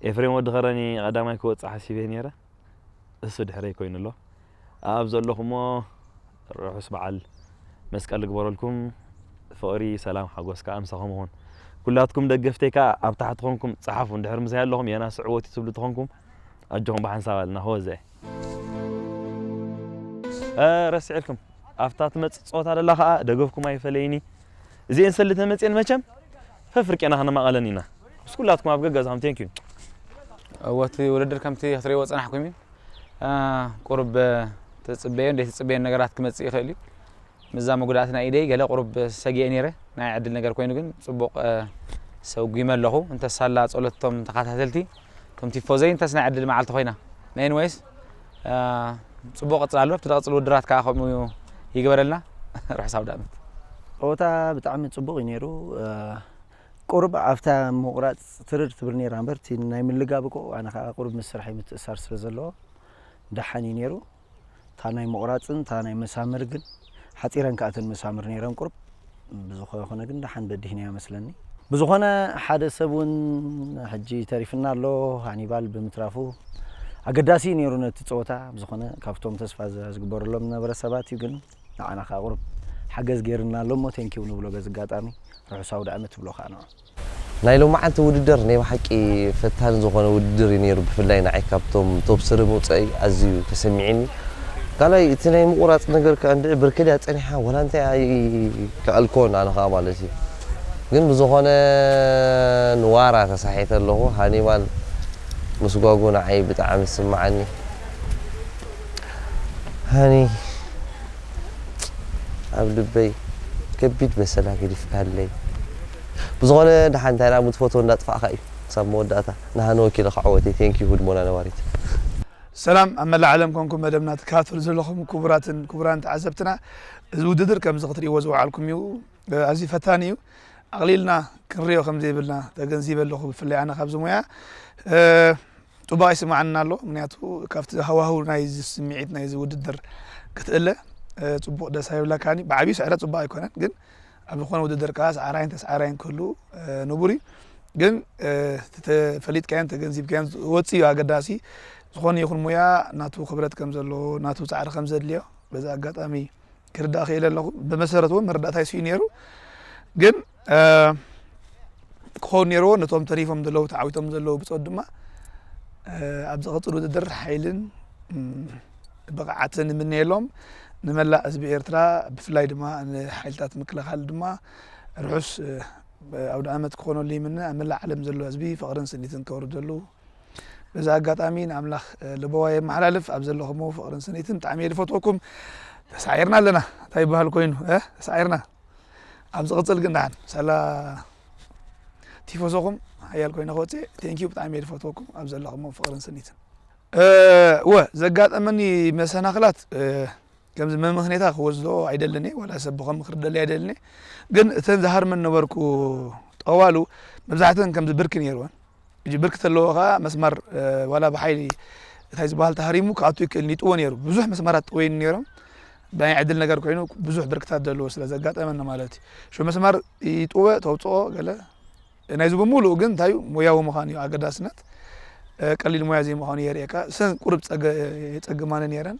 ኤፍሬም ወዲ ኸረኒ ቀዳማይ ክወጽእ ሓሲበ ነይረ። እሱ ድሕረይ ኮይኑ ኣሎ። ኣብ ዘለኹሞ ርሑስ በዓል መስቀል ልግበረልኩም። ፍቕሪ፣ ሰላም፣ ሓጎስ ከኣ ምሳኹም ይኹን። ኩላትኩም ደገፍተይ ከኣ ኣብ ታሕቲ ኾንኩም ጸሓፉ። እንድሕር ምሳይ ኣለኹም፣ የናስ ዕወት እዩ ትብሉ ተኾንኩም፣ ኣጆኹም ብሓንሳብ ኣለና። ሆዘ። እ፣ ረሲዕልኩም። ኣብታ ትመጽእ ጸወታ ደላ ከኣ ደገፍኩም ኣይፈለይኒ። እዚኤን ሰልተን መጺኤን መቸም ፈፍርቄና ከነማቐለን ኢና። ምስ ኩላትኩም ኣብ ገገዛኹም፣ ቴንኪዩ። እወ፣ እቲ ውድድር ከምቲ ክትርእይዎ ዝጸናሕኩም እዩ። አ፣ ቁሩብ፣ እ፣ ትጽበዮን ዘይትጽበዮን ነገራት ክመጽእ ይኽእል እዩ። ምስዛ መጉዳእቲ ናይ ኢደይ ገለ ቁሩብ ሰጊኤ ነይረ። ናይ ዕድል ነገር ኮይኑ ግን ጽቡቕ፣ እ፣ ሰጒመ ኣለኹ። እንተሳላ ጸሎቶም ተኸታተልቲ፣ እቶም ቲፎዘይ እንተስ ናይ ዕድል መዓልቲ ኮይና። ኤኒወይስ፣ እ፣ ጽቡቕ ቀጽል ኣሎ። ኣብቲ ዝቐጽል ውድድራት ከኣ ከምኡ ይግበረልና። ርሑስ ኣውደ ዓመት። ጸወታ ብጣዕሚ ጽቡቕ እዩ ነይሩ። እ፣ ቁሩብ ኣብታ ምቑራጽ ትርር ትብል ነይራ እምበር፣ እቲ ናይ ምልጋብ እኮ ኣነ ከኣ ቁሩብ ምስ ስራሐይ ምትእሳር ስለ ዘለዎ ደሓን እዩ ነይሩ። እታ ናይ ምቑራጽን እታ ናይ መሳምር ግን ሓጺረን ከኣ እተን መሳምር ነይረን ቁሩብ። ብዝኾነ ግን ደሓን በዲህናዮ መስለኒ። ብዝኾነ ሓደ ሰብ እውን ሕጂ ተሪፍና ኣሎ፣ ሃኒባል ብምትራፉ ኣገዳሲ እዩ ነይሩ ነቲ ጸወታ። ብዝኾነ ካብቶም ተስፋ ዘ-፣ ዝግበረሎም ዝነበረ ሰባት እዩ፣ ግን ንዓና ከኣ ቁሩብ ሓገዝ ገይርና ኣሎ እሞ ቴንኪው ንብሎ በዚ ኣጋጣሚ። ርሑስ ኣውደ ዓመት ትብሎ ከኣ ንዑ። ናይ ሎማዓንቲ ውድድር ናይ ብሓቂ ፈታኒ ዝኾነ ውድድር እዩ ነይሩ። ብፍላይ ንዓይ ካብቶም ቶፕ ስሪ ምውፀኣይ ኣዝዩ ተሰሚዕኒ። ካልኣይ እቲ ናይ ምቑራፅ ነገር ከኣ እንድዒ ብርክድ እያ ፀኒሓ፣ ወላ እንታይ ኣይከኣልኮን ኣነ ከኣ ማለት እዩ። ግን ብዝኾነ ንዋራ ተሳሒተ ኣለኹ። ሃኒባል ምስጓጉ ንዓይ ብጣዕሚ ዝስምዓኒ። ሃኒ ኣብ ልበይ ከቢድ በሰላ ገዲፍካለይ። ብዝኾነ ደሓን እንታይ ደኣ ምትፈትዎ እንዳጥፋእካ እዩ። ክሳብ መወዳእታ ንሃኒ ወኪለ ክዓወት እየ። ቴንክ ዩ ሁድሞና ነባሪት። ሰላም ኣብ መላእ ዓለም ኮንኩም መደብና ትከታተሉ ዘለኹም ክቡራትን ክቡራን ተዓዘብትና፣ እዚ ውድድር ከምዚ ክትርእይዎ ዝወዓልኩም እዩ። ኣዝዩ ፈታኒ እዩ። ኣቕሊልና ክንርእዮ ከም ዘይብልና ተገንዚበ ኣለኹ፣ ብፍላይ ኣነ ካብዚ ሞያ። እ፣ ጽቡቕ ኣይስምዓንን ኣሎ። ምኽንያቱ ካብቲ ሃዋህው ናይዚ ስምዒት ናይዚ ውድድር ክትእለ፣ እ፣ ጽቡቕ ደስ ኣይብለካን እዩ። ብዓብዩ ስዕረት ጽቡቕ ኣይኮነን፣ ግን ኣብ ዝኾነ ውድድር ከኣ ሰዓራይን ተሰዓራይን ክህሉ፣ እ፣ ንቡር እዩ። ግን፣ እ፣ እቲ ተፈሊጥካዮን ተገንዚብካዮን ዝወጽእ እዩ ኣገዳሲ። ዝኾነ ይኹን ሞያ ናቱ ክብረት ከም ዘለዎ፣ ናቱ ጻዕሪ ከም ዘድልዮ በዚ ኣጋጣሚ ክርዳእ ክኢለ ኣለኹ። ብመሰረቱ እውን መረዳእታ ይስኡ ነይሩ። ግን፣ እ፣ ክኸውን ነይርዎ ነቶም ተሪፎም ዘለዉ፣ ተዓዊቶም ዘለዉ ብጾት ድማ፣ እ፣ ኣብ ዝቐጽል ውድድር ሓይልን፣ እም፣ ብቕዓትን ንምነየሎም። ንመላእ ህዝቢ ኤርትራ ብፍላይ ድማ ንሓይልታት ምክልኻል ድማ ርሑስ፣ እ፣ ኣውደ ዓመት ክኾነሉ ይምነ። ኣብ መላእ ዓለም ዘሎ ህዝቢ ፍቕርን ስኒትን ከውርደሉ በዚ ኣጋጣሚ ንኣምላኽ፣ እ፣ ልበዋ የመሓላልፍ። ኣብ ዘለኹሞ ፍቕርን ስኒትን ብጣዕሚ እየ ዝፈትወኩም። ተሳዒርና ኣለና። እንታይ ይበሃል ኮይኑ፣ እ? ተሳዒርና። ኣብ ዝቕጽል ግን ደሓን፣ ሳላ ቲፎሶኹም ሓያል ኮይነ ክወጽእ። ቴንኪዩ፣ ብጣዕሚ እየ ዝፈትወኩም። ኣብ ዘለኹሞ ፍቕርን ስኒትን። እ፣ እወ፣ ዘጋጠመኒ መሰናኽላት፣ እ፣ ከምዚ መመኽኔታ ክወስዶ ኣይደልን እየ፣ ዋላ ሰብ ብኸም ክርደለይ ኣይደልን እየ። ግን እተን ዝሃርመን ነበርኩ ጠዋሉ መብዛሕተን ከምዚ ብርኪ ነይርወን። ሕጂ ብርኪ ተለዎ ከኣ መስመር፣ እ፣ ዋላ ብሓይሊ እንታይ ዝበሃል ተሃሪሙ ክኣቱ ይክእል፣ ይጥወ ነይሩ። ብዙሕ መስመራት ጥወይኒ ነይሮም። ብናይ ዕድል ነገር ኮይኑ ብዙሕ ብርክታት ዘለዎ ስለ ዘጋጠመኒ ማለት እዩ። ሽዑ መስመር ይጥወ፣ ተውጽኦ ገለ። ናይዚ ብምሉእ ግን እንታይ እዩ፣ ሞያዊ ምዃን እዩ ኣገዳስነት። እ፣ ቀሊል ሞያ ዘይምዃኑ የርእየካ። እሰን ቁሩብ ጸገ-፣ የጸግማኒ ነይረን።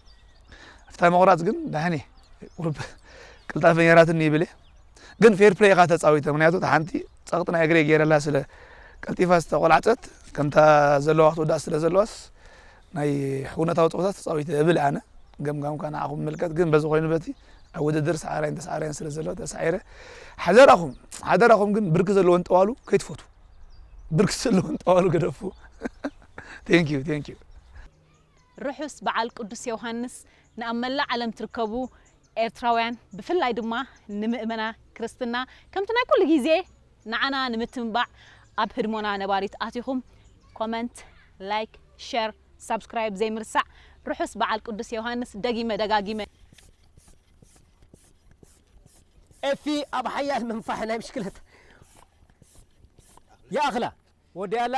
ኣብታ ምቑራጽ ግን ደሓን እየ። ቁሩብ ቅልጣፈ ነይራትኒ ይብል እየ። ግን ፌር ፕሌይ ኢኻ ተጻዊተ። ምክንያቱ እታ ሓንቲ ጸቕጢ ናይ እግረይ ገይረላ ስለ ቀልጢፋ ዝተቆላዕጸት፣ ከምታ ዘለዋ ክትወዳእ ስለ ዘለዋስ፣ ናይ ሕውነታዊ ጸወታ ተጻዊተ እብል ኣነ። ገምጋምካ ንዓኹም ይምልከት። ግን በዚ ኮይኑ በቲ ኣብ ውድድር ሰዓራይን ተሰዓራይን ስለ ዘሎ ተሳዒረ። ሓደራኹም፣ ሓደራኹም ግን ብርኪ ዘለወን ጠዋሉ ከይትፈቱ። ብርኪ ዘለወን ጠዋሉ ገደፉ። Thank you, thank you። ርሑስ በዓል ቅዱስ ዮሃንስ ንኣብ መላእ ዓለም ትርከቡ ኤርትራውያን፣ ብፍላይ ድማ ንምእመና ክርስትና፣ ከምቲ ናይ ኩሉ ግዜ ንዓና ንምትንባዕ ኣብ ህድሞና ነባሪት ኣቲኹም ኮመንት፣ ላይክ፣ ሸር፣ ሳብስክራይብ ዘይምርሳዕ። ርሑስ በዓል ቅዱስ ዮሃንስ ደጊመ ደጋጊመ። ኤፊ ኣብ ሓያል ምንፋሕ ናይ ብሽክለታ ይኣኽላ ወዲኣላ።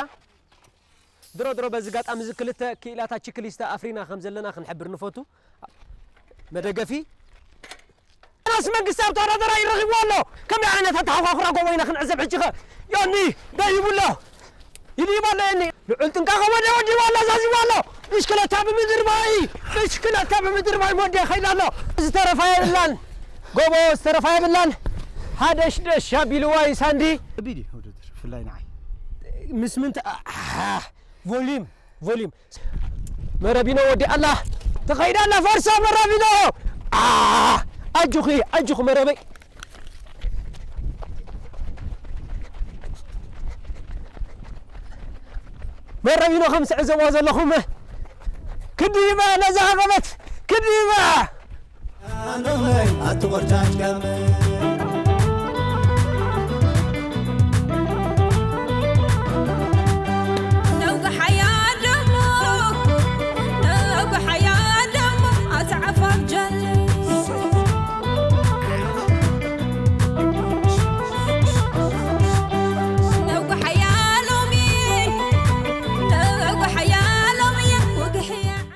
ድሮ ድሮ በዚ ጋጣሚ እዚ ክልተ ክኢላታት ችክሊስታ ኣፍሪና ከም ዘለና ክንሕብር ንፈቱ። መደገፊ ራስ መንግስቲ ኣብ ተወዳደራ ይረኺብዎ ኣሎ። ከመይ ዓይነት ኣተሓኳኹራ ጎቦ ኢና ክንዕዘብ ሕጂ ኸ? ዮኒ ደይቡ ኣሎ። ይድይብ ኣሎ ዮኒ። ልዑል ጥንቃቐ ወደ ወዲቡ ኣሎ፣ ዛዚቡ ኣሎ። ብሽክለታ ብምድርባይ፣ ብሽክለታ ብምድርባይ ወደ ይኸይድ ኣሎ። ዝተረፋ የብላን። ጎቦ ዝተረፋ የብላን። ሃደሽደሽ ኣቢልዋ እዩ ሳንዲ። ከቢድ እዩ ውድድር፣ ብፍላይ ንዓይ። ምስ ምንታ-፣ ኣሓ፣ ቮሊም፣ ቮሊም። መረቢኖ ወዲ ኣላ፣ ትኸይድ ኣላ ፈርሳ መረቢኖ። ኣ፣ ኣጆኺ፣ ኣጆኺ መረበይ። መረቢኖ ከም ትዕዘብዋ ዘለኹም ክድይባ ነዛ ሃቐበት ክድይባ። ኣቲ ቆርጫጭ ጋመ